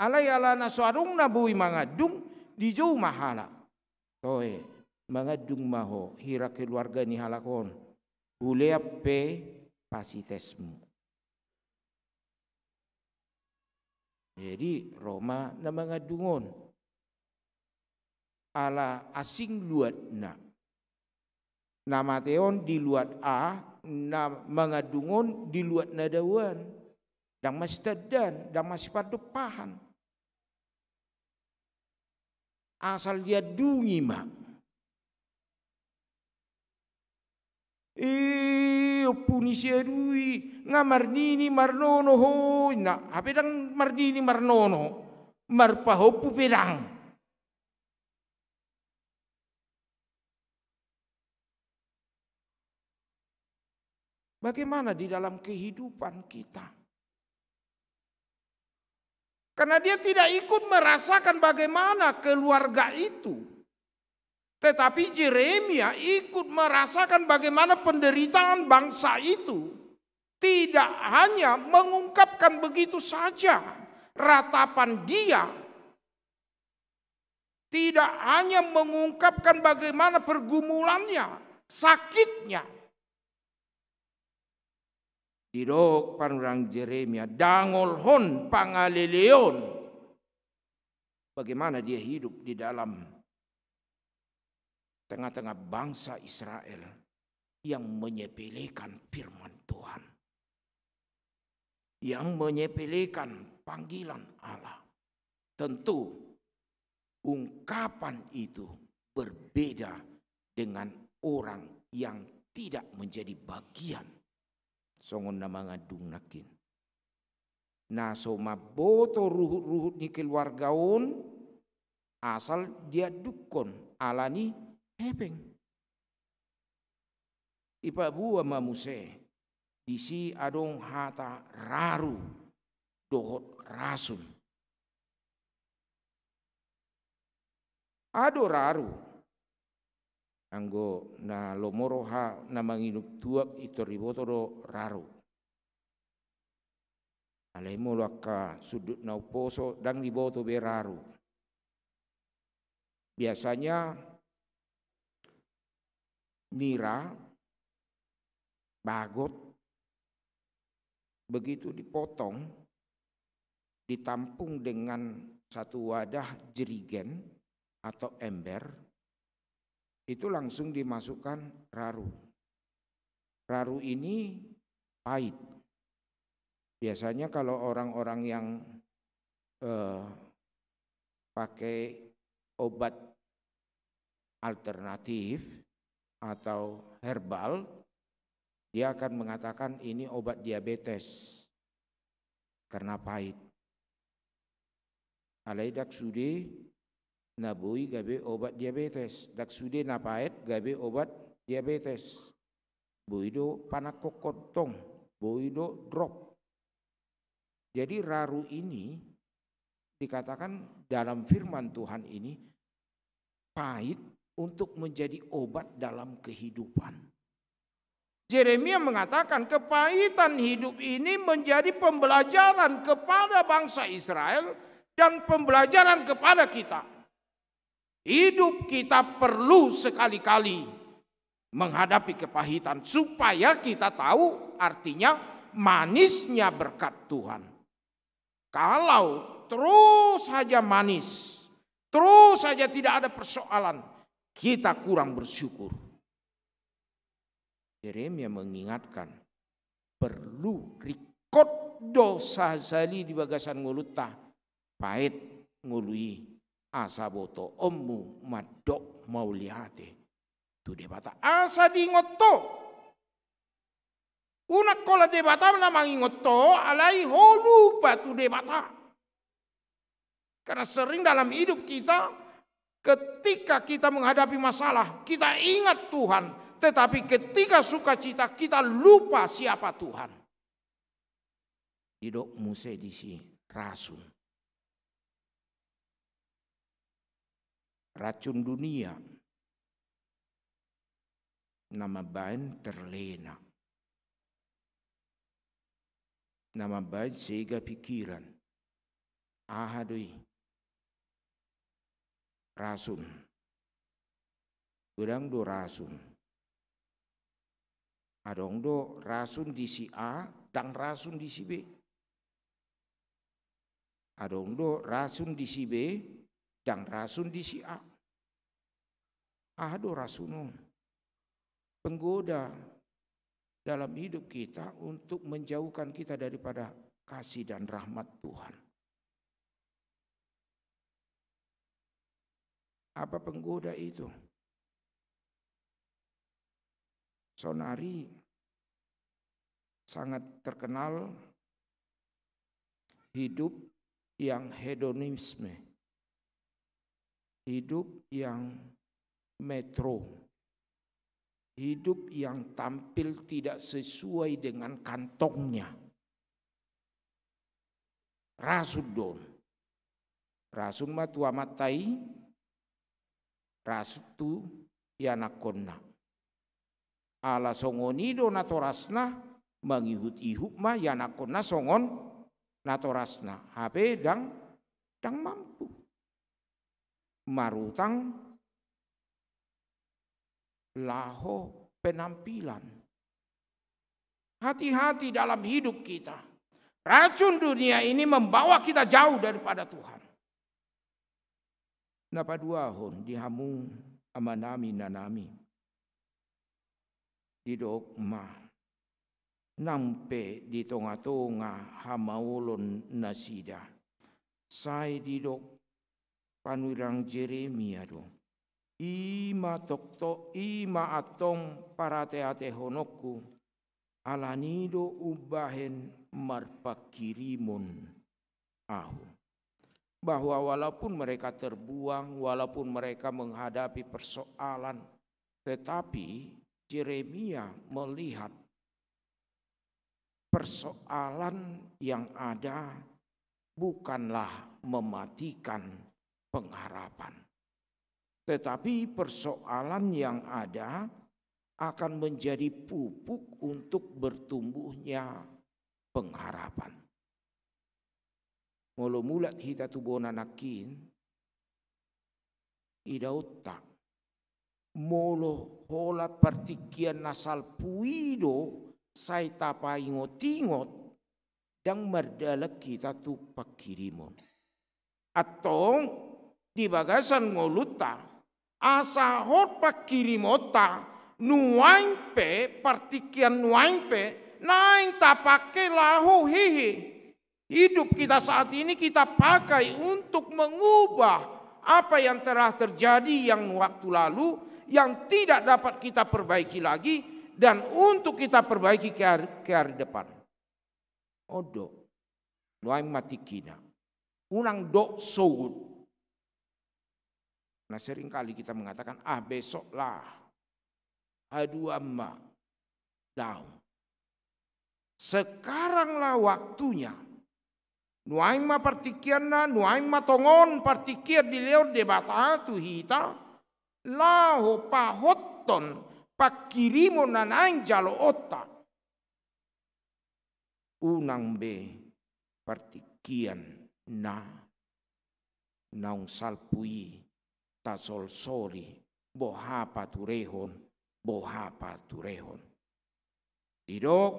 Alai ala na so adong na boi mangandung, dijou ma halak. Toe, mangandung ma ho, hira keluarga ni halak on. Hulean pe pasitesmu. Jadi, ro ma na mangandung on. Ala asing luatna. Na mate on diluat A, na mangandung on diluat na dao an. Ndang masitandaan, ndang masipandompahan. Asal diandungi ma. Eh, ompu ni si Adui, nga marnini marnono ho, ninna. Hape ndang marnini marnono, marpahompu pe ndang. Bagaimana di dalam kehidupan kita? Karena dia tidak ikut merasakan bagaimana keluarga itu. Tetapi Yeremia ikut merasakan bagaimana penderitaan bangsa itu. Tidak hanya mengungkapkan begitu saja ratapan dia, tidak hanya mengungkapkan bagaimana pergumulannya, sakitnya. Didok panurirang Yeremia, dangolhon pangaleleon. Bagaimana dia hidup di dalam tengah-tengah bangsa Israel yang menyepelekan firman Tuhan, yang menyepelekan panggilan Allah. Tentu, ungkapan itu berbeda dengan orang yang tidak menjadi bagian. Songon na mangandung nangkin. Na so mamboto ruhut-ruhut ni keluarga on, asal diandungkon ala ni hepeng. Ipaboa ma muse, disi adong hata raru dohot rasun. Aha do raru? Anggo na lomo roha na manginum tuak, pintor diboto do raru. Alai molo angka sundut na umposo, ndang diboto be raru. Biasanya nira, bagot, begitu dipotong, ditampung dengan satu wadah jerigen atau ember, itu langsung dimasukkan raru. Raru ini pahit. Biasanya kalau orang-orang yang, eh, pakai obat alternatif atau herbal, dia akan mengatakan ini obat diabetes karena pahit. Alai ndang sude na boi gabe obat diabetes, ndang sude na pahit gabe obat diabetes. Boi do panangkokhon tong, boi do drop. Jadi raru ini dikatakan dalam firman Tuhan ini pahit untuk menjadi obat dalam kehidupan. Yeremia mengatakan kepahitan hidup ini menjadi pembelajaran kepada bangsa Israel dan pembelajaran kepada kita. Hidup kita perlu sekali-kali menghadapi kepahitan supaya kita tahu artinya manisnya berkat Tuhan. Kalau terus saja manis, terus saja tidak ada persoalan, kita kurang bersyukur. Yeremia mengingatkan, perlu ringkot do sahali di bagasan ngolunta, pahit ngolu i, asa botoonmu mandok mauliate tu Debata. Asa diingot ho. Unang holan Debata na mangingot ho, alai ho lupa tu Debata. Karena sering dalam hidup kita, ketika kita menghadapi masalah, kita ingat Tuhan. Tetapi ketika sukacita, kita lupa siapa Tuhan. Didok muse disi rasun. Racun dunia na mambaen terlena, na mambaen sega pikiran. Aha do i? Rasun. Godang do rasun. Adong do rasun di si A, ndang rasun di si B. Adong do rasun di si B, ndang rasun di si A. Aha do rasun on? Penggoda dalam hidup kita untuk menjauhkan kita daripada kasih dan rahmat Tuhan. Apa penggoda itu? Saonari sangat terkenal hidup yang hedonisme, hidup yang metro, hidup yang tampil tidak sesuai dengan kantongnya. Rasun do on. Rasun ma tu amanta i, rasun tu ianakhonna. Ala songon i do natorasna, mangihut-ihut ma ianakhonna songon natorasna. Hape ndang, ndang mampu. Marutang laho penampilan. Hati-hati dalam hidup kita. Racun dunia ini membawa kita jauh daripada Tuhan. Na paduahon di hamu amanami, inanami. Didok ma, nang pe di tonga-tonga hamaolon nasida. Sai didok panurirang Jeremia do. I ma toktok, i ma antong parate-atehononku, ala ni do umbahen marpanghirimon ahu. Bahwa walaupun mereka terbuang, walaupun mereka menghadapi persoalan, tetapi Jeremia melihat persoalan yang ada bukanlah mematikan pengharapan. Tetapi persoalan yang ada akan menjadi pupuk untuk bertumbuhnya pengharapan. Molo mulak hita tu bona nangkin, idaonta Molo holan partingkian na salpu i do sai tapaingot-ingot, ndang mardalan hita tu pangkirimon. Antong di bagasan ngolunta, asa hot pangkirimonta, nuaeng pe, partingkian nuaeng pe, naeng tapake laho hehe. Hidup kita saat ini kita pakai untuk mengubah apa yang telah terjadi yang waktu lalu, yang tidak dapat kita perbaiki lagi, dan untuk kita perbaiki ke hari, ke hari depan. On do, nuaeng ma tingkina. Unang dok sogot. Nah, seringkali kita mengatakan, "Ah, besoklah. Haduan ma. Daong. Sekaranglah waktunya." Nuaeng ma partingkianna, nuaeng ma tongon partingkian dilehon Debata tu hita, laho pahothon pangkirimon na naeng jaloonta. Unang be partingkian na naung salpu i tasolsoli, boha paturehon, boha paturehon. Didok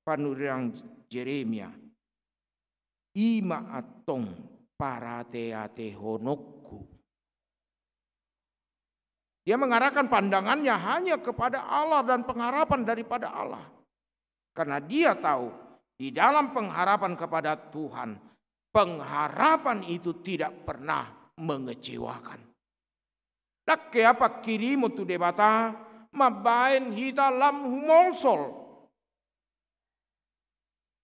panurirang Jeremia, i ma antong parateatehononku. Dia mengarahkan pandangannya hanya kepada Allah dan pengharapan daripada Allah. Karena dia tahu, di dalam pengharapan kepada Tuhan, pengharapan itu tidak pernah mengecewakan. Ndang hea pangkirimon tu Debata mambahen hita lam humolsol.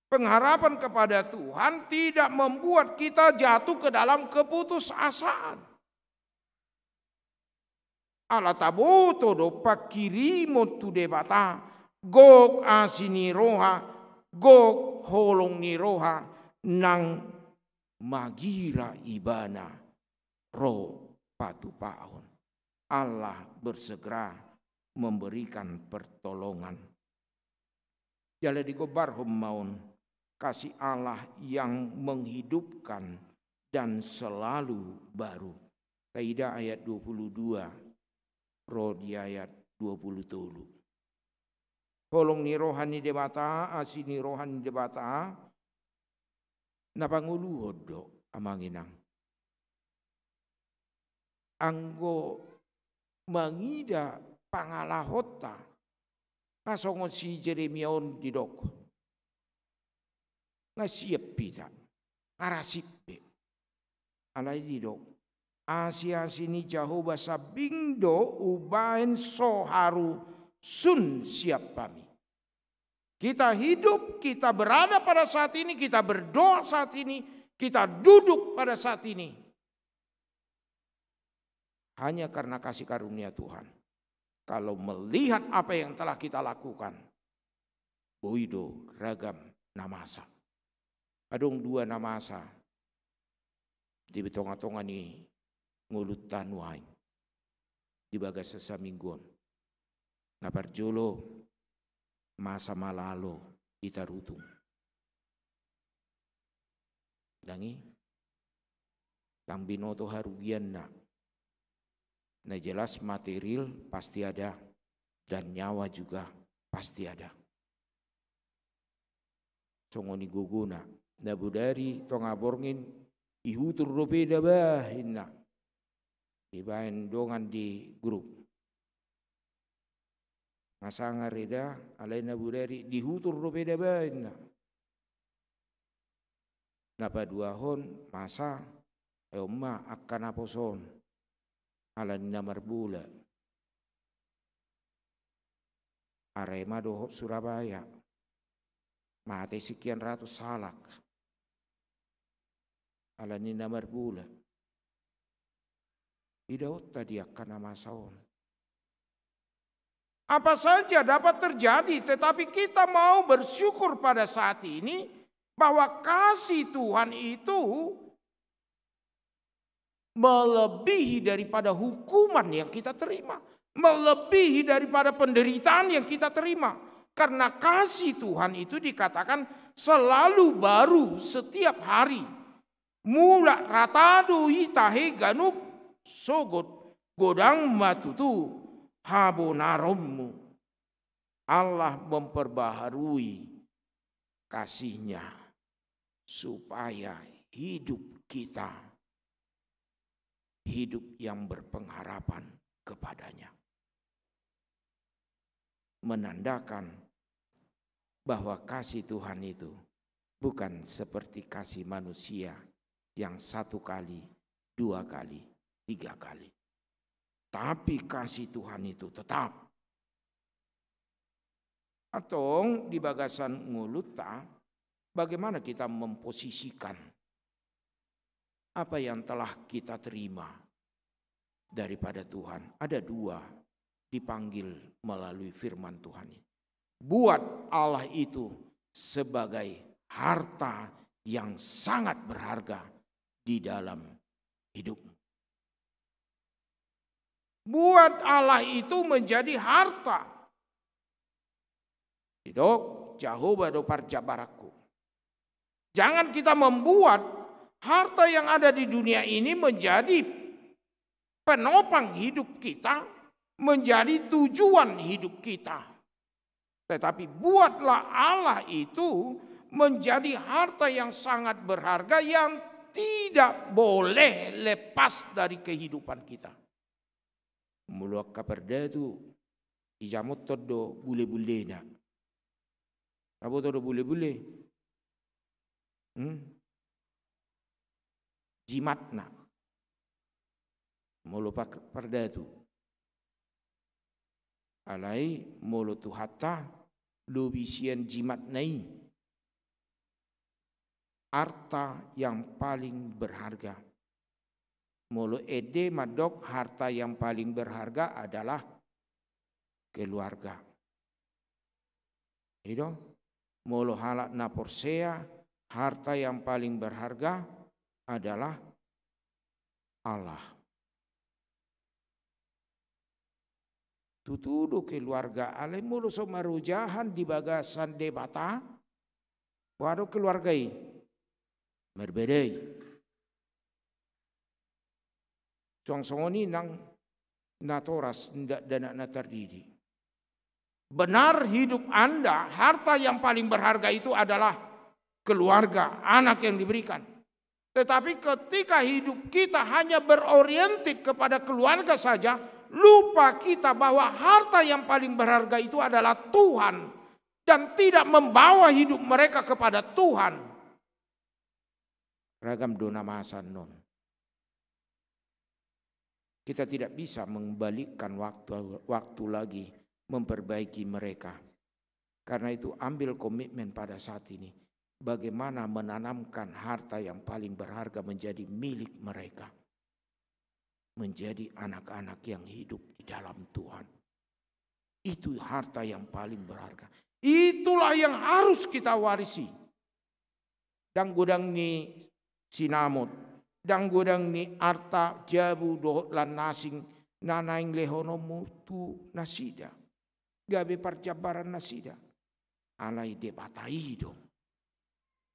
Pengharapan kepada Tuhan tidak membuat kita jatuh ke dalam keputusasaan. Ala taboto do pangkirimon tu Debata, gok asi ni roha, gok holong ni roha, nang magira Ibana ro patupahon. Allah bersegera memberikan pertolongan. Jala digombarhon ma on, kasih Allah yang menghidupkan dan selalu baru. Taida ayat dua puluh dua ro di ayat dua puluh tolu. Holong ni roha ni Debata, asi ni roha ni Debata, na pangoluhon do, amang inang. Anggo mangida pangalahonta, na songon si Jeremia on didok, nga siap hita, nga rasip be. Alai didok, asi-asi ni Jahowa sambing do umbahen so haru sun siap hami. Kita hidup, kita berada pada saat ini, kita berdoa saat ini, kita duduk pada saat ini, hanya karena kasih karunia Tuhan. Kalau melihat apa yang telah kita lakukan, boi do ragam na masa. Adong dua na masa di tonga-tonga ni ngolunta nuaeng di bagasan saminggu on. Na parjolo, masa malalo di tarutung. Ndang i, ndang binoto harugianna. Na jelas material pasti ada, dan nyawa juga pasti ada. Songon i gogona, na bodari tonga borngin, ihutur dope da bah, inna. Dibaen dongan di grup. Nga sanga re da, alai na bodari dihutur dope da bah, inna. Na paduahon masa, eon ma angka naposo on, ala ni na marbola. Arema dohot Surabaya. Mate sekian ratus halak. Ala ni na marbola. Idaonta di angka na masa on. Apa saja dapat terjadi, tetapi kita mau bersyukur pada saat ini bahwa kasih Tuhan itu melebihi daripada hukuman yang kita terima, melebihi daripada penderitaan yang kita terima. Karena kasih Tuhan itu dikatakan selalu baru setiap hari. Mulak rata do i tahe ganup sogot, godang ma tutu habonaronmu. Allah memperbaharui kasih-Nya supaya hidup kita hidup yang berpengharapan kepada-Nya. Menandakan bahwa kasih Tuhan itu bukan seperti kasih manusia yang satu kali, dua kali, tiga kali. Tapi kasih Tuhan itu tetap. Antong di bagasan ngolunta, bagaimana kita memposisikan apa yang telah kita terima daripada Tuhan? Ada dua dipanggil melalui firman Tuhan ini. Buat Allah itu sebagai harta yang sangat berharga di dalam hidupmu. Buat Allah itu menjadi harta. Didok, Jahowa do parjabaranku. Jangan kita membuat harta yang ada di dunia ini menjadi penopang hidup kita, menjadi tujuan hidup kita. Tetapi buatlah Allah itu menjadi harta yang sangat berharga yang tidak boleh lepas dari kehidupan kita. Molo angka pardatu, ijamothon do bule-bulena. Taboto do bule-bule? Hmm? Jimatna. Molo par-, pardatu. Alai molo Tuhanta, lobi sian jimatna i. Harta yang paling berharga. Molo ende mandok harta yang paling berharga adalah keluarga. I do, molo halak na porsea, harta yang paling berharga adalah Allah. Tutu do keluarga, alai molo so marojahan di bagasan Debata, boha do keluarga i? Marbeda i. Suang songon i nang natoras nda-, dakdanak na tardidi. Benar, hidup Anda, harta yang paling berharga itu adalah keluarga, anak yang diberikan. Tetapi ketika hidup kita hanya beroriented kepada keluarga saja, lupa kita bahwa harta yang paling berharga itu adalah Tuhan, dan tidak membawa hidup mereka kepada Tuhan. Ragam do na masa annon. Kita tidak bisa membalikkan waktu, waktu lagi memperbaiki mereka. Karena itu, ambil komitmen pada saat ini. Bagaimana menanamkan harta yang paling berharga menjadi milik mereka. Menjadi anak-anak yang hidup di dalam Tuhan. Itu harta yang paling berharga. Itulah yang harus kita warisi. Ndang godang ni sinamot, ndang godang ni arta jabu dohot lan na asing na naeng lehononmu tu nasida, gabe parjambaran nasida. Alai Debata i do.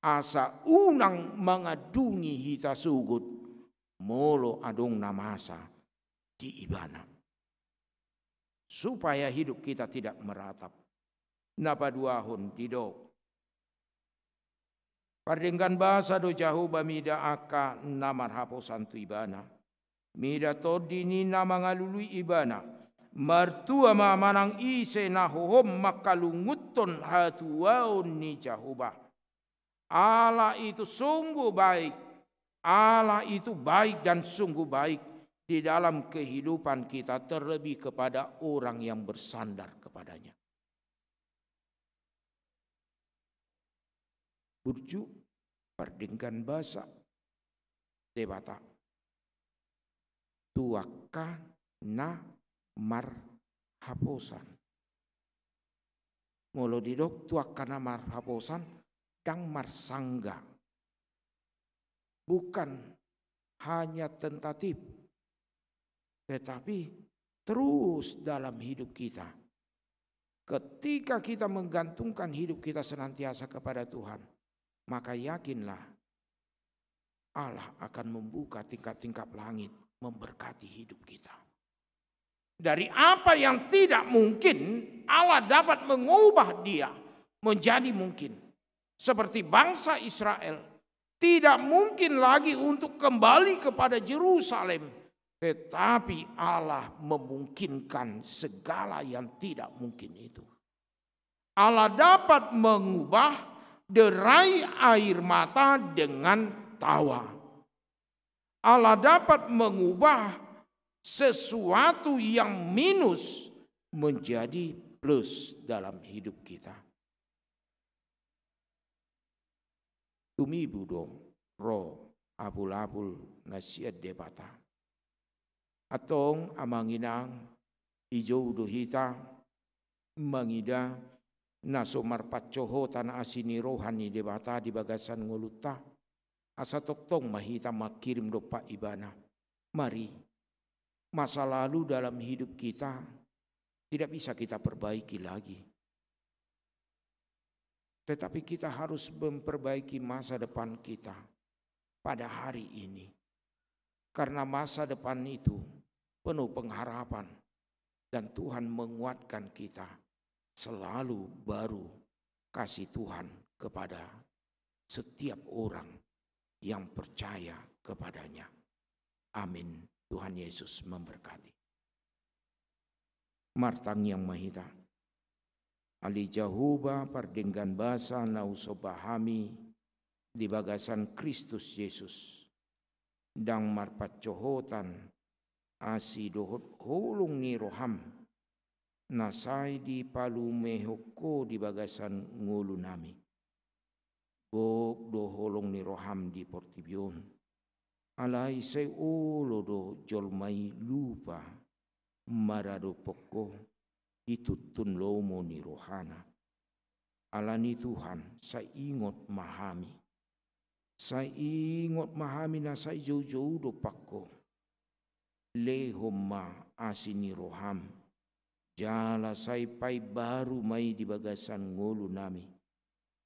Asa unang mangandungi hita sogot, molo adong na masa di Ibana. Supaya hidup kita tidak meratap. Na paduahon didok. Pardenggan basa do Jahowa mida angka na marhaposan tu Ibana. Mida tondi ni na mangalului Ibana. Martua ma manang ise na hohom mangkalungunhon hatuaon ni Jahowa. Allah itu sungguh baik. Allah itu baik dan sungguh baik di dalam kehidupan kita, terlebih kepada orang yang bersandar kepada-Nya. Burju pardenggan basa Debata tu angka na marhaposan. Molo didok tu angka na marhaposan, ndang marsangga. Bukan hanya tentatif, tetapi terus dalam hidup kita. Ketika kita menggantungkan hidup kita senantiasa kepada Tuhan, maka yakinlah Allah akan membuka tingkap-tingkap langit, memberkati hidup kita. Dari apa yang tidak mungkin, Allah dapat mengubah dia menjadi mungkin. Seperti bangsa Israel tidak mungkin lagi untuk kembali kepada Jerusalem, tetapi Allah memungkinkan segala yang tidak mungkin itu. Allah dapat mengubah derai air mata dengan tawa. Allah dapat mengubah sesuatu yang minus menjadi plus dalam hidup kita. Tumibu do ro apul-apul na sian Debata. Antong amang inang, ijou do hita mangida na so marpancohotan asi ni roha ni Debata di bagasan ngolunta. Asa tongtong ma hita mangkirim dompak Ibana. Mari, masa lalu dalam hidup kita tidak bisa kita perbaiki lagi. Tetapi kita harus memperbaiki masa depan kita pada hari ini. Karena masa depan itu penuh pengharapan dan Tuhan menguatkan kita selalu baru kasih Tuhan kepada setiap orang yang percaya kepada-Nya. Amin. Tuhan Yesus memberkati. Martangiang ma hita. Ale Jahowa pardenggan basa na husomba hami di bagasan Kristus Jesus. Ndang marpancohotan asi dohot holong ni roham na sai dipalumehon Ho di bagasan ngolunami. Gok do holong ni roham di portibi on. Alai sai olo do jolma i lupa maradophon Ho di tuntun lomo ni rohana. Alani Tuhan, sai ingot ma hami. Sai ingot ma hami na sai joujou dompak Ho. Lehon ma asi ni roham. Jala sai paimbaru ma i di bagasan ngolunami.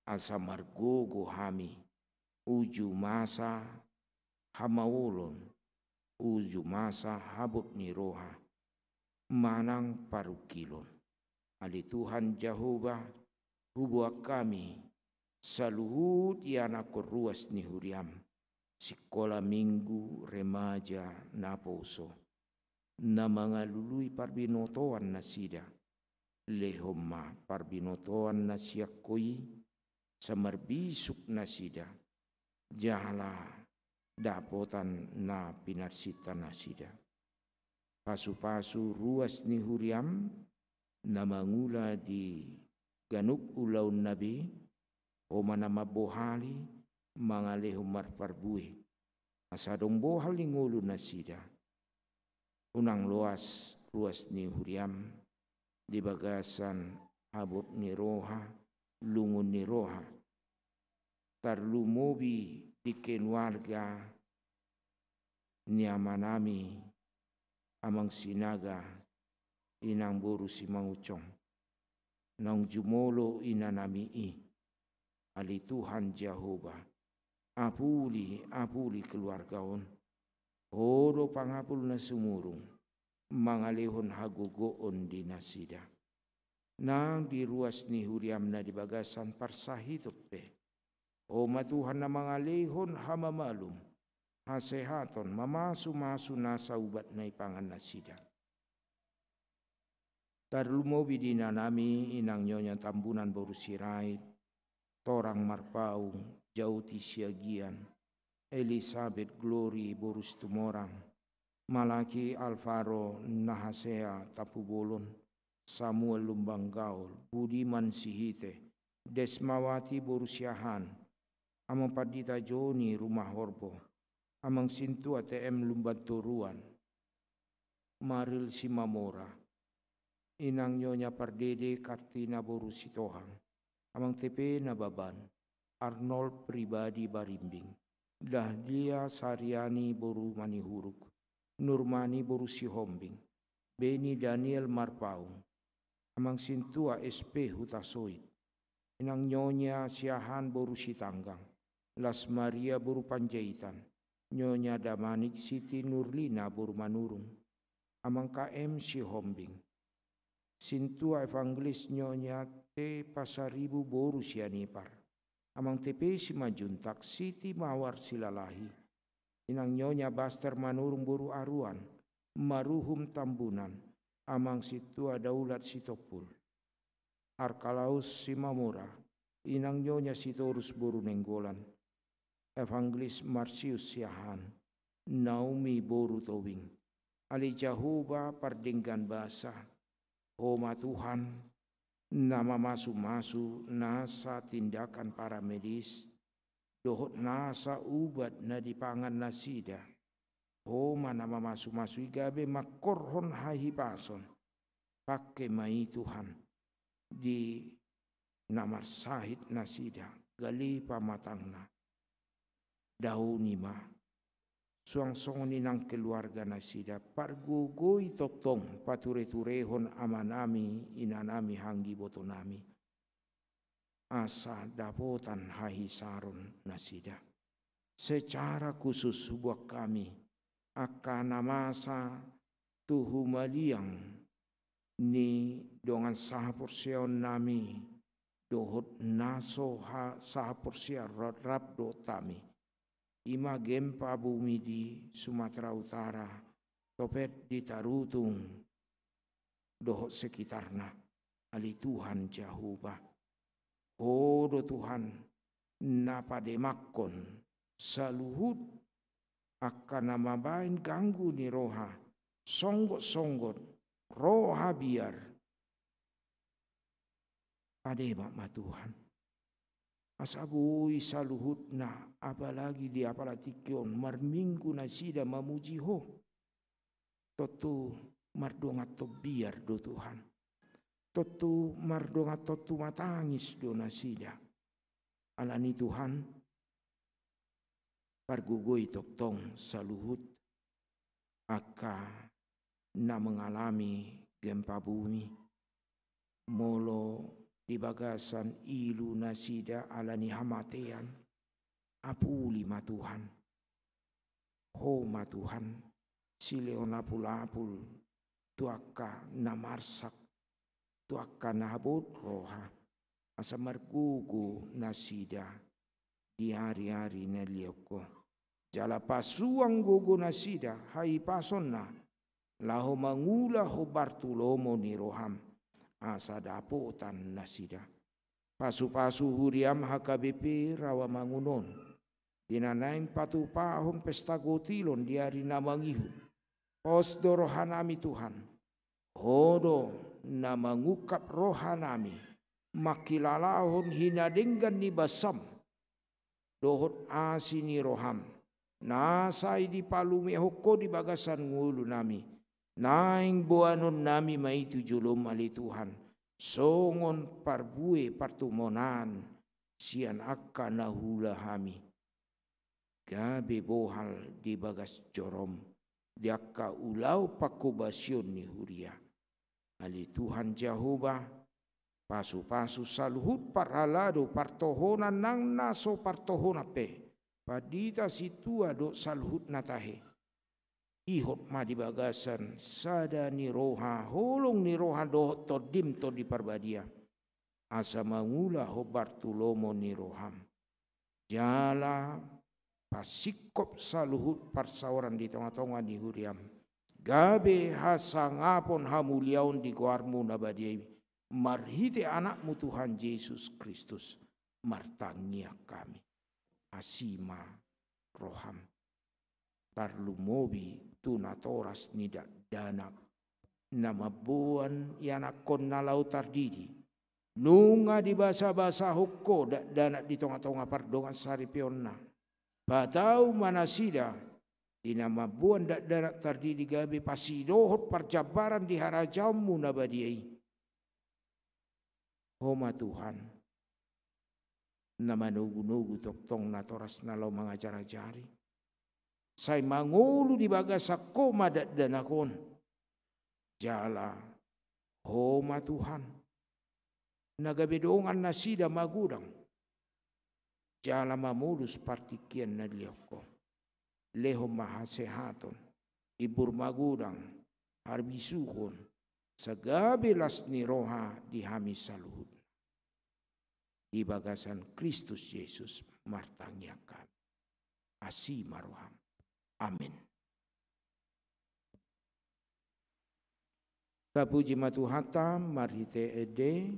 Asa margogo hami uju masa hamaolon, uju masa habot ni roha, manang parungkilon. Ale Tuhan Jahowa, huboan hami saluhut ianakhon ruas ni huriam, sikola minggu, remaja, naposo, na mangalului parbinotoan nasida. Lehon ma parbinotoan na sian Ho i, asa marbisuk nasida, jala dapotan na pinarsinta nasida. Pasupasu ruas ni huriam na mangula di ganup ulaonna be, Ho ma na mambohali mangalehon marparbue, asa adong bohal ni ngolu nasida. Unang loas ruas ni huriam di bagasan habot ni roha, lungun ni roha. Tarlumobi di keluarga ni amanami, Amang Sinaga, Inang boru Simangunsong. Naung jumolo inanami i. Ale Tuhan Jahowa, apuli, apuli keluarga on. Ho do pangapul na sumurung, mangalehon hagogoon di nasida. Nang di ruas ni huriam na di bagasan parsahiton pe, Ho ma Tuhan na mangalehon hamamalum, hasehaton, mamasumasu nasa ubat na ipangan nasida. Tarlumobi di inanami, Inang Nyonya Tambunan boru Sirait, Torang Marpaung, Jauti Siagian, Elisabet Glory boru Situmorang, Malaki Alvaro Nahasea Tampubolon, Samuel Lumban Gaol, Budiman Sihite, Desmawati boru Siahaan, Amang Pandita Joni Rumahorbo, Amang Sintua T M Lumban Toruan, Maril Simamora, Inang Nyonya Pardede Kartina boru Sitohang, Amang T P Nababan, Arnold Pribadi Barimbing, Dahlia Sariani boru Manihuruk, Nurmani boru Sihombing, Beni Daniel Marpaung, Amang Sintua S P Hutasoit, Inang Nyonya Siahaan boru Sitanggang, Las Maria boru Panjaitan, Nyonya Damanik Siti Nurlina boru Manurung, Amang K M Sihombing. Sintua Evangelis Nyonya T Pasaribu boru Sianipar. Amang T P Simanjuntak, Siti Mawar Silalahi. Inang Nyonya Baster Manurung boru Aruan, Maruhum Tambunan, Amang Sintua Daulat Sitompul. Arkalaus Simamora, Inang Nyonya Sitorus boru Nainggolan, Evangelis Marsius Siahaan, Naomi boru Tobing. Ale Jahowa pardenggan basa, Ho ma Tuhan, na mamasumasu nasa tindakan paramedis, dohot nasa ubat na dipangan nasida. Ho ma na mamasumasu i gabe mangkorhon hahipason. Pangke ma i Tuhan, di na marsahit nasida, gale pamatangna. Daoni ma, suang songon i nang keluarga nasida, pargogoi tongtong patureturehon amanami, inanami, hanggi ibotonami. Asa dapotan hahisaron nasida. Secara khusus hubuat hami, angka na masa tu humaliang ni dongan sahaporseaonnami, dohot na so ha-, sahaporseaon rap dohot hami. I ma gempa bumi di Sumatera Utara, topet di Tarutung, dohot sekitarna, ale Tuhan Jahowa. Ho do Tuhan, na pademanghon saluhut angka na mambahen ganggu ni roha, songgot-songgot, roha biar. Pademak ma Tuhan. Asa boi saluhutna, apalagi di apala tingki on, marminggu nasida mamuji Ho. Tontu mardongan tontu biar do Tuhan. Tontu mardongan tontu tumatangis do nasida. Alani Tuhan, pargogoi tongtong saluhut angka na mengalami gempa bumi. Molo di bagasan ilu nasida alani hamatean, apuli ma Tuhan. Ho ma Tuhan, silehon apulapul tu angka na marsak, tu angka na habot roha, asa margogo nasida di ari-ari na liat Ho. Jala pasuang gogo nasida, hahipasonna, laho mangula hombar tu lomo ni roham, asa dapotan nasida. Pasupasu huriam H K B P Rawamangun on, di na naeng patupahon pesta gotilon di ari na mangihut. Pos do rohanami Tuhan, Ho do na mangungkap rohanami, mangkilalahon hinadenggan ni basam, dohot asi ni roham, na sai dipalumehon Ho di bagasan ngolunami, naeng boanonnami ma i tu jolom ale Tuhan, songon parbue partumonaan sian angka na huula hami. Gabe bohal di bagas jorom, di angka ulaon pangkobasion ni huria. Ale Tuhan Jahowa, pasupasu saluhut parhalado partohonan nang na so partohonan pe, pandita sintua dohot saluhut na tahe. Ihot ma di bagasan sada ni roha, holong ni roha dohot Tondim Tondi Parbadia, asa mangula hombar tu lomo ni roham. Jala pasingkop saluhut parsaoran di tongatonga ni huriam, gabe hasangapon hamuliaon di goarmu na badia i, marhite Anakmu Tuhan Jesus Kristus, martangiang hami. Asi ma roham. Tarlumobi tu natoras ni dakdanak na mamboan ianakkonna laho tardidi. Nunga dibasabasahon Ho dakdanak di tongatonga pardongan saripeonna. Patau ma nasida di na mamboan dakdanak tardidi gabe pasidohot parjambaran di harajaonmu na badia i. Ho ma Tuhan, na manogunogu tongtong natoras na laho mangajarajari. Sai mangolu di bagasan Ho ma dakdanak on. Jala Ho ma Tuhan, na gabe dongan nasida magodang, jala mamolus partingkian na liat Ho. Lehon ma hasehaton, imbur magodang, harbisuhon, sai gabe las ni roha di hami saluhutna. Di bagasan Kristus Jesus martangiang hami. Asi ma roham. Amen. Tapuji ma Tuhanta marhite ende,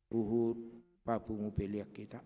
huhut papungu pelean hita.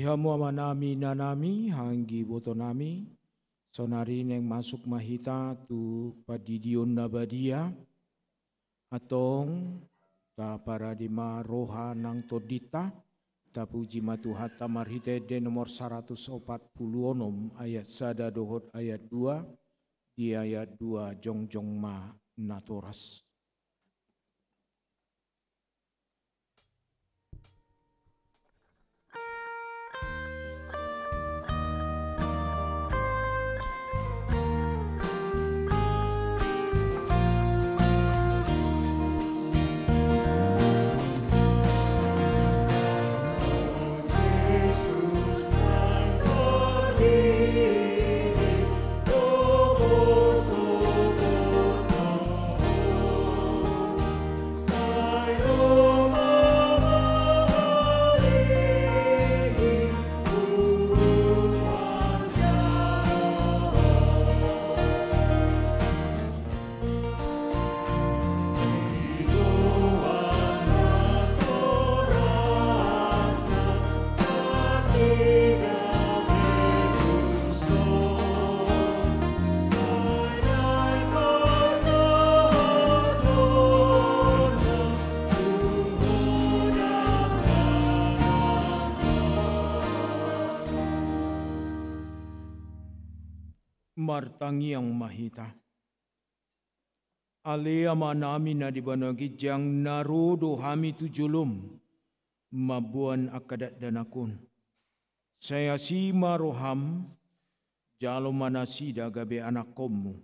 Hamu amanami, inanami, anggi ibotonami, saonari naeng masuk ma hita tu pandidion na badia. Antong, taparade ma roha nang tondinta, tapuji ma Tuhanta marhite ende nomor saratus opat pulu onom ayat sada dohot ayat dua, di ayat dua jongjong ma natoras. Martangiang ma hita. Ale Amanami na di banua ginjang, na ro do hami tu jolom mamboan angka dakdanak on. Sai asi ma roham, jalo ma nasida gabe anakkonmu.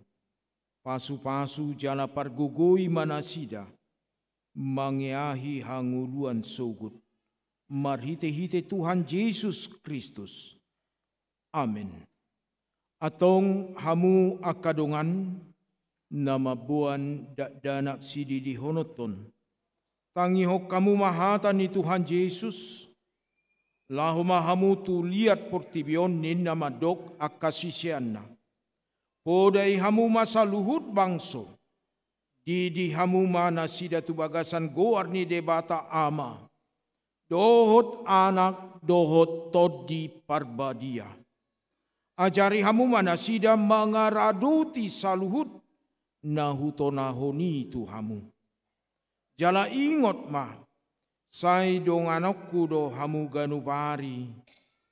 Pasupasu jala pargogoi ma nasida mangeahi hangoluan sogot. Marhitehite Tuhan Jesus Kristus. Amen. Antong hamu angka dongan na mamboan dakdanak sididihononhon, tangihon hamu ma hata ni Tuhan Jesus, laho ma hamu tu liat portibi on ninna mandok angka siseanna. Podai hamu ma saluhut bangso, didi hamu ma nasida tu bagasan goar ni Debata Ama, dohot Anak, dohot Tondi Parbadia. Ajari hamu ma nasida mangaradoti saluhut na hutonahon i tu hamu. Jala ingot ma, sai donganonku do hamu ganup ari,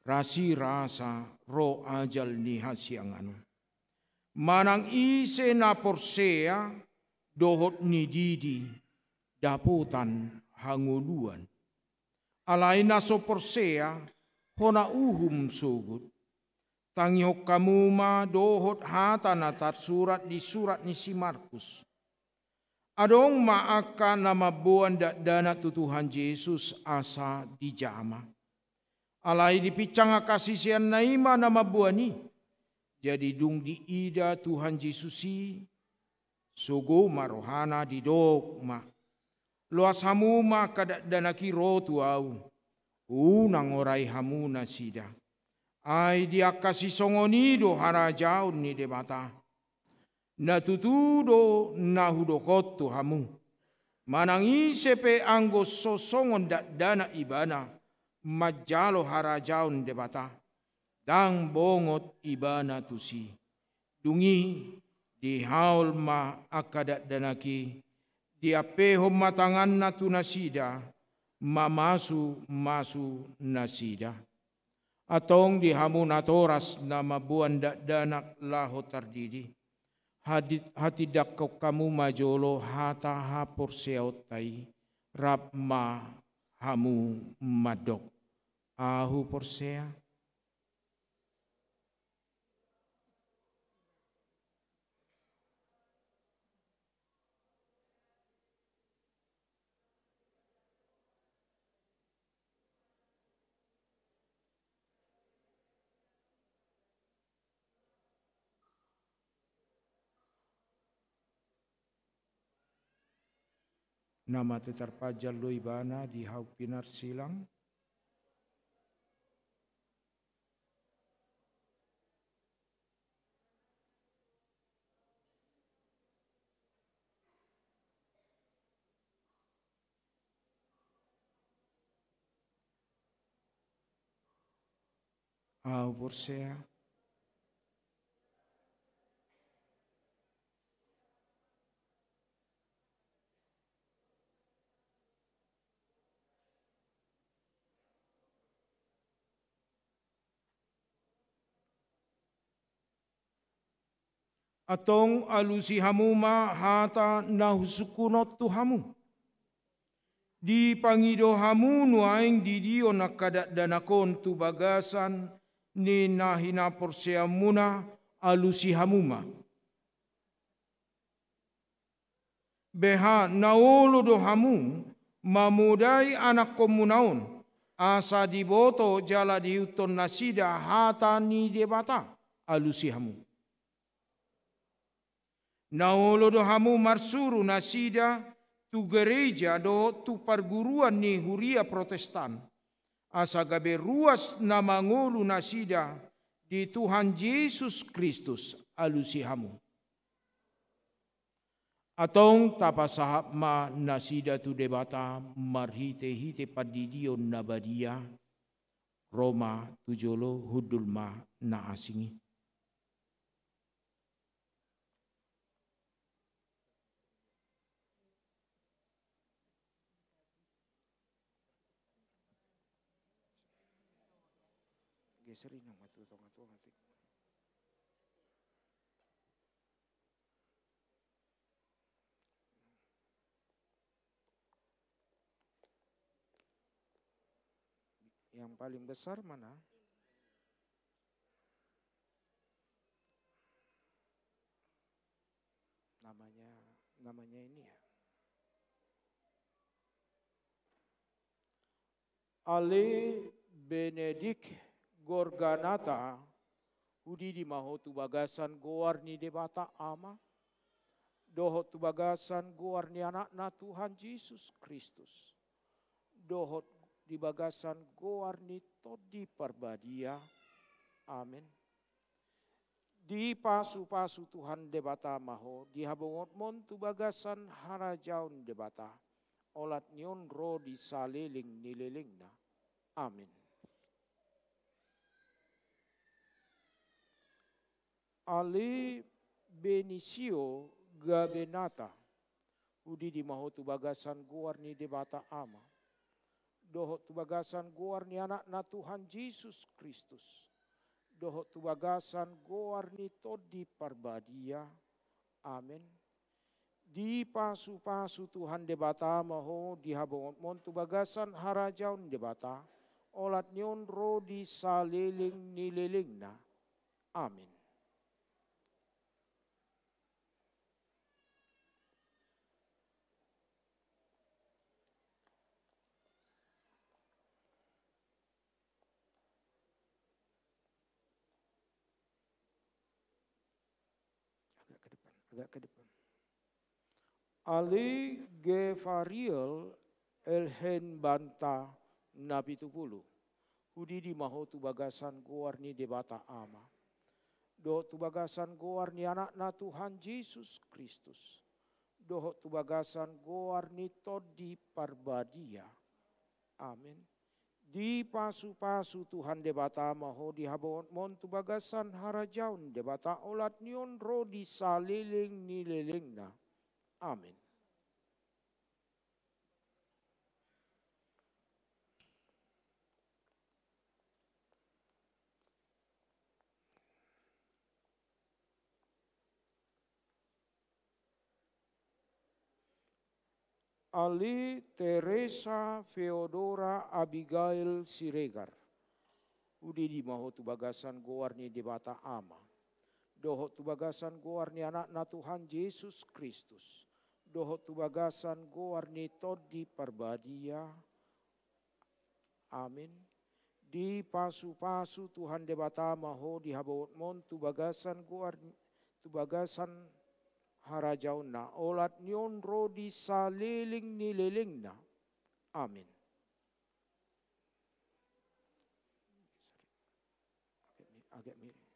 rasirasa ro ajal ni hasiangan on. Manang ise na porsea dohot nididi, dapotan hangoluan. Alai na so porsea, hona uhum sogot. Tangihon hamu ma dohot hata na tarsurat di surat ni si Markus. Adong ma angka na mamboan dakdanak tu Tuhan Jesus asa dijama. Alai dipinsang angka siseanna i ma na mamboan i. Jadi dung diida Tuhan Jesus i, sogo ma rohana, didok ma: Loas hamu ma angka dakdanak i ro tu ahu. Unang orai hamu nasida. Ai di angka sisongon i do harajaon ni Debata. Na tutu do na hudok on tu hamu: Manang ise pe anggo so songon dakdanak ibana manjalo harajaon Debata, ndang bongot ibana tusi. Dung i, dihaol ma angka dakdanak i, diampehon ma tanganna tu nasida, mamasumasu nasida. Antong di hamu natoras na mamboan dakdanak laho tardidi, hadi-, hatindangkon hamu ma jolo hata haporseaonta i, rap ma hamu mandok: Ahu porsea. Na mate tarpanjal do ibana di hau pinarsilang. Ahu porsea. Antong alusi hamu ma hata na husungkun on tu hamu. Dipangido hamu nuaeng didion angka dakdanak on tu bagasan ni na hinaporseaonmuna, alusi hamu ma. Beha na olo do hamu mamodai anakkonmuna on, asa diboto jala diihuthon nasida hata ni Debata, alusi hamu. Na olo do hamu marsuru nasida tu gareja dohot tu parguruan ni huria Protestan, asa gabe ruas na mangolu nasida di Tuhan Jesus Kristus, alusi hamu. Antong tapasahat ma nasida tu Debata marhitehite pandidion na badia. Ro ma tu jolo, hundul ma na asing i. Geser inang ma tu tonga-tonga, tik. Yang paling besar mana? Namanya, namanya ini ya. Ale Benedict Gorganata, hudidi ma ho tu bagasan goar ni Debata Ama, dohot tu bagasan goar ni Anakna Tuhan Jesus Kristus, dohot di bagasan goar ni Tondi Parbadia. Amen. Dipasu-pasu Tuhan Debata ma ho di habongotmon tu bagasan harajaon Debata, olat ni on ro di saleleng ni lelengna. Amen. Ale Benisio Gabenata, hudidi ma ho tu bagasan goar ni Debata Ama, dohot tu bagasan goar ni Anakna Tuhan Jesus Kristus, dohot tu bagasan goar ni Tondi Parbadia. Amen. Dipasu-pasu Tuhan Debata ma ho di habongotmon tu bagasan harajaon Debata, olat ni on ro di saleleng ni lelengna. Amen. Agak ke depan, agak ke depan. Ale Gefariel Elhen Banta na pitu pulu. Hudidi ma ho tu bagasan goar ni Debata Ama, dohot tu bagasan goar ni Anakna Tuhan Jesus Kristus, dohot tu bagasan goar ni Tondi Parbadia. Amen. Dipasu-pasu Tuhan Debata ma ho di habongotmon tu bagasan harajaon Debata, olat ni on ro di saleleng ni lelengna. Amen. Ale Teresa Feodora Abigail Siregar. Hudidi ma ho tu bagasan goar ni Debata Ama, dohot tu bagasan goar ni Anakna Tuhan Jesus Kristus, dohot tu bagasan goar ni Tondi Parbadia. Amin. Dipasu-pasu Tuhan Debata ma ho di habongotmon tu bagasan goar, tu bagasan harajaonna, olat ni on ro di saleleng ni lelengna. Amin. Agak miring.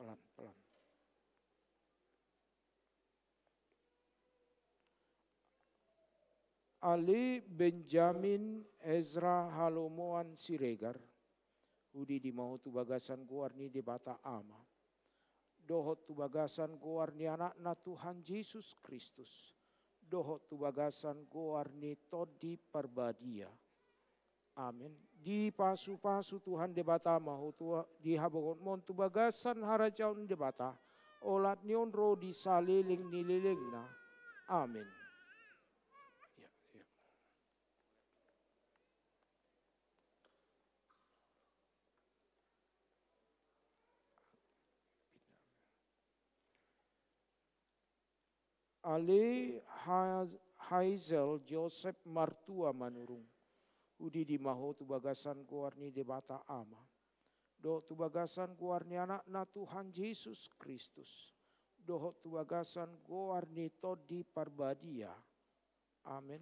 Pelan, pelan. Ale Benjamin Ezra Halomoan Siregar, Hudidi ma ho tu bagasan goar ni Debata Ama, dohot tu bagasan goar ni Anakna Tuhan Jesus Kristus, dohot tu bagasan goar ni Tondi Parbadia. Amen. Dipasupasu Tuhan Debata ma ho tu, di habongotmon tu bagasan harajaon Debata, olat ni on ro di saleleng ni lelengna. Amen. Ya, ya. Ale Ha-, Hazel Joseph Martua Manurung, hudidi ma ho tu bagasan goar ni Debata Ama, dohot tu bagasan goar ni Anakna Tuhan Jesus Kristus, dohot tu bagasan goar ni Tondi Parbadia. Amen.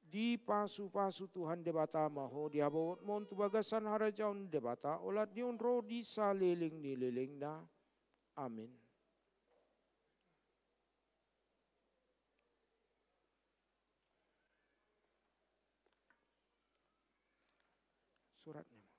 Dipasupasu Tuhan Debata ma ho di habongotmon tu bagasan harajaon Debata, olat ni on ro di saleleng ni lelengna. Amen. Suratna ma.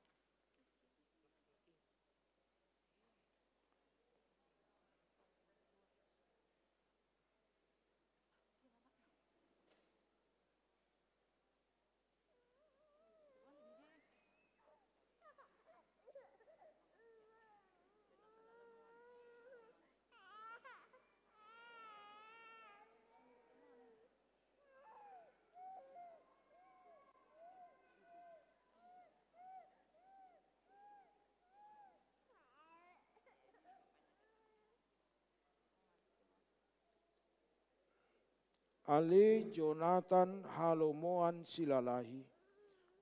Ale Jonathan Halomoan Silalahi,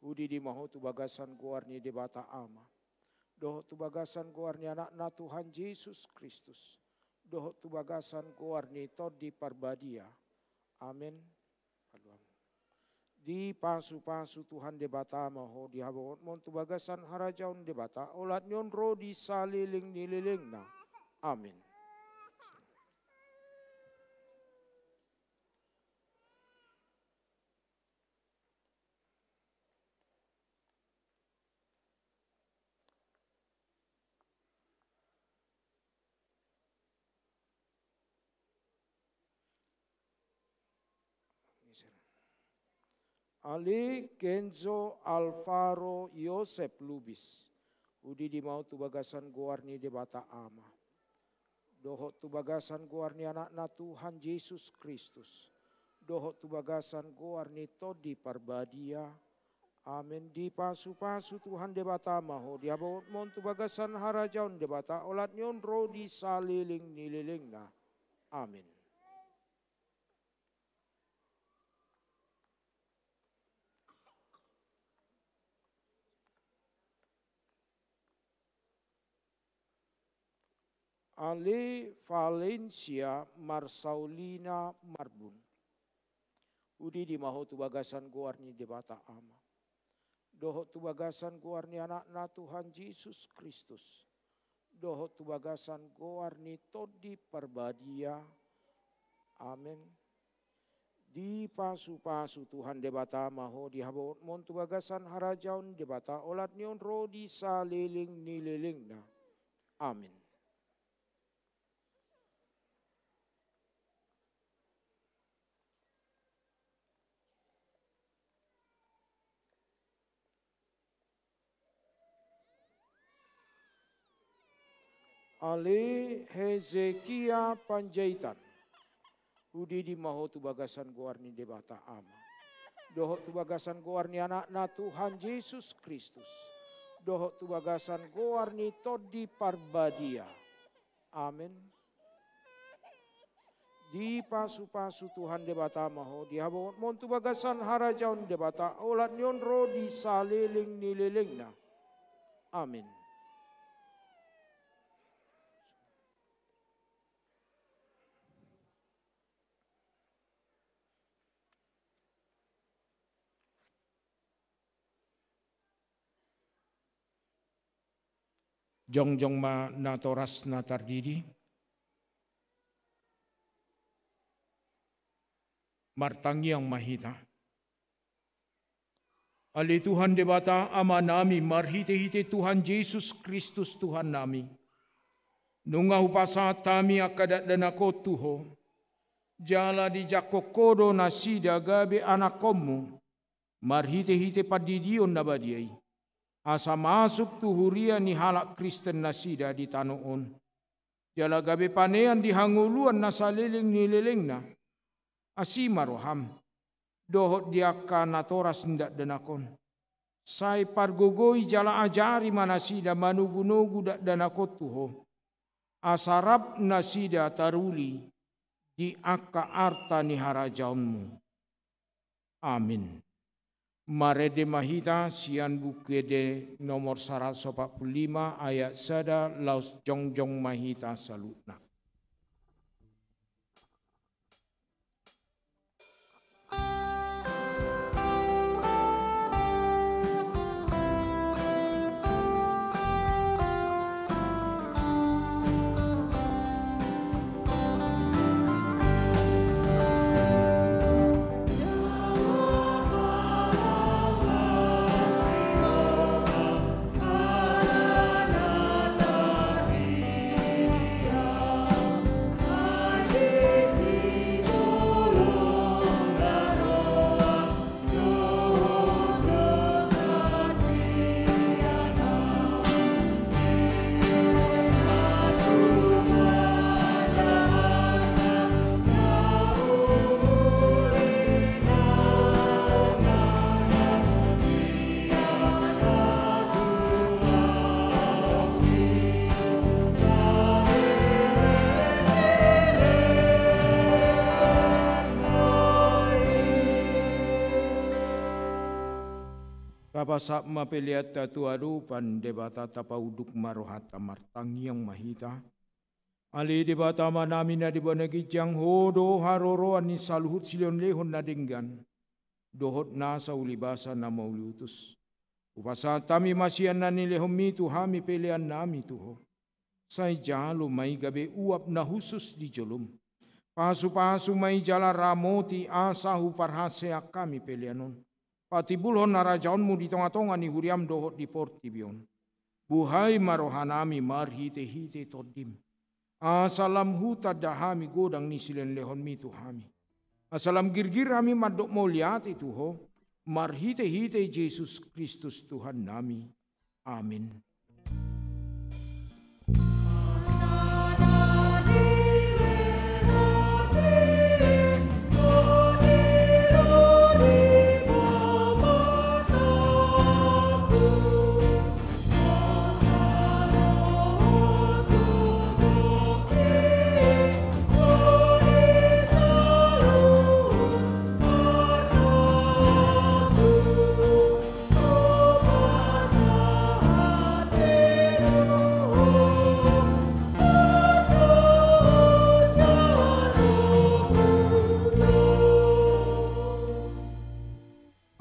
hudidi ma ho tu bagasan goar ni Debata Ama, dohot tu bagasan goar ni Anakna Tuhan Jesus Kristus, dohot tu bagasan goar ni Tondi Parbadia. Amen. Dipasupasu Tuhan Debata ma ho di habongotmon tu bagasan harajaon Debata, olat ni on ro di saleleng ni lelengna. Amen. Ale Kenzo Alvaro Yosep Lubis, hudidi ma ho tu bagasan goar ni Debata Ama, dohot tu bagasan goar ni Anakna Tuhan Jesus Kristus, dohot tu bagasan goar ni Tondi Parbadia. Amen. Dipasupasu Tuhan Debata ma ho di habongotmon tu bagasan harajaon Debata, olat ni on ro di saleleng ni lelengna. Amen. Ale Valencia Marsaulina Marbun, hudidi ma ho tu bagasan goar ni Debata Ama, dohot tu bagasan goar ni Anakna Tuhan Jesus Kristus, dohot tu bagasan goar ni Tondi Parbadia. Amen. Dipasupasu Tuhan Debata ma ho di habongotmon tu bagasan harajaon Debata, olat ni on ro di saleleng ni lelengna. Amen. Ale Hezekia Panjaitan, hudidi ma ho tu bagasan goar ni Debata Ama, dohot tu bagasan goar ni Anakna Tuhan Jesus Kristus, dohot tu bagasan goar ni Tondi Parbadia. Amen. Dipasupasu Tuhan Debata ma ho di habongotmon tu bagasan harajaon Debata, olat ni on ro di saleleng ni lelengna. Amen. Jongjong ma natoras na tardidi. Martangiang ma hita. Ale Tuhan Debata Amanami, marhitehite Tuhan Jesus Kristus Tuhannami, nunga hupasahat hami angka dakdanak on tu Ho, jala dijangkon Ho do nasida gabe anakkonmu, marhitehite pandidion na badia i, asa masuk tu huria ni halak Kristen nasida di tano on, jala gabe panean di hangoluan na saleleng ni lelengna. Asi ma roham dohot di angka natoras ni dakdanak on. Sai pargogoi jala ajari ma nasida manogunogu dakdanak on tu Ho, asa rap nasida taruli di angka arta ni harajaonmu. Amin. Marende ma hita sian Buku Ende nomor saratus opat pulu lima, ayat sada, laos jongjong ma hita saluhutna. Tapasahat ma peleanta tu adopan Debata, tapaunduk ma rohanta, martangiang ma hita. Ale Debata Amanami na di banua ginjang, Ho do haroroan ni saluhut silehonlehon na denggan dohot nasa ulibasa na mauliutus. Hupasahat hami ma sian na nilehonmi tu hami peleannami tu Ho. Sai jalo ma i gabe uap na hushus di jolom. Pasupasu ma i jala ramoti asa huparhaseang hami pelean on. Patimbulhon harajaonmu di tongatonga ni huriam dohot di portibi on. Buhai ma rohanami marhitehite Tondim, asa lam hutanda hami godang ni silehonlehonmi tu hami, asa lam girgir hami mandok mauliate tu Ho, marhitehite Jesus Kristus Tuhannami. Amin.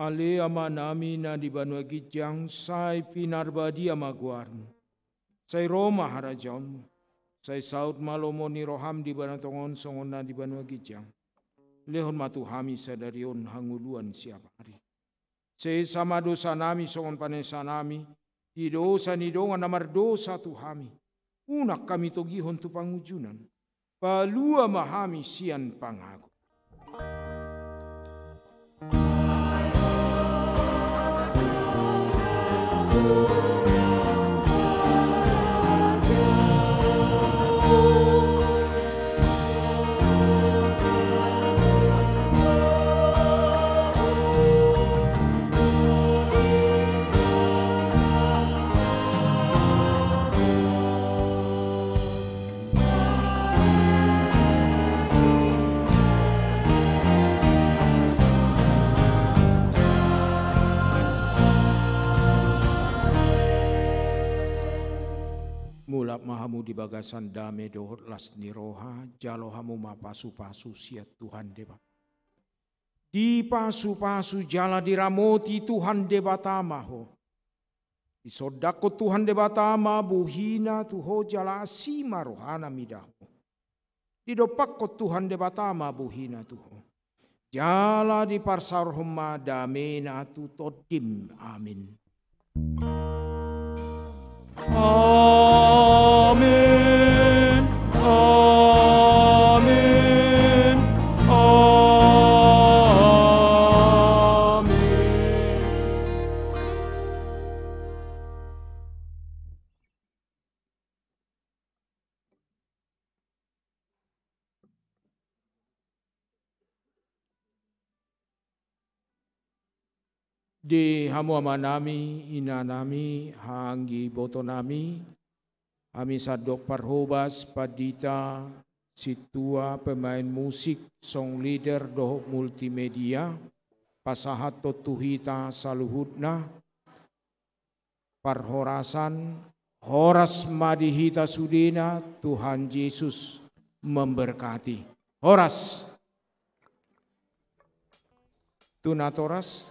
Ale Amanami na di banua ginjang, sai pinarbadia ma goarmu. Sai ro ma harajaonmu. Sai saut ma lomo ni roham di banua tonga on songon na di banua ginjang. Lehon ma tu hami sadari on hangoluan siapari. Sesa ma dosanami songon panesanami di dosa ni dongan na mardosa tu hami. Unang hami togihon tu pangunjunan. Palua ma hami sian pangago. Mulak ma hamu di bagasan dame dohot las ni roha, jalo hamu ma pasupasu sian Tuhan Debata. Dipasupasu jala diramoti Tuhan Debata ma ho. Disondangkon Tuhan Debata ma bohina tu ho jala asi ma rohana mida ho. Didompakkon Tuhan Debata ma bohina tu ho. Jala diparsaorhon ma damena tu tondim. Amin. Amin. Amin. Amin. Di hamu amanami, inanami, haha anggi ibotonami, hami sandok parhobas, pandita, sintua, pemain musik, song leader dohot multimedia, pasahathon tu hita saluhutna parhorasan. Horas ma di hita sudena, Tuhan Jesus memberkati. Horas. Tu natoras,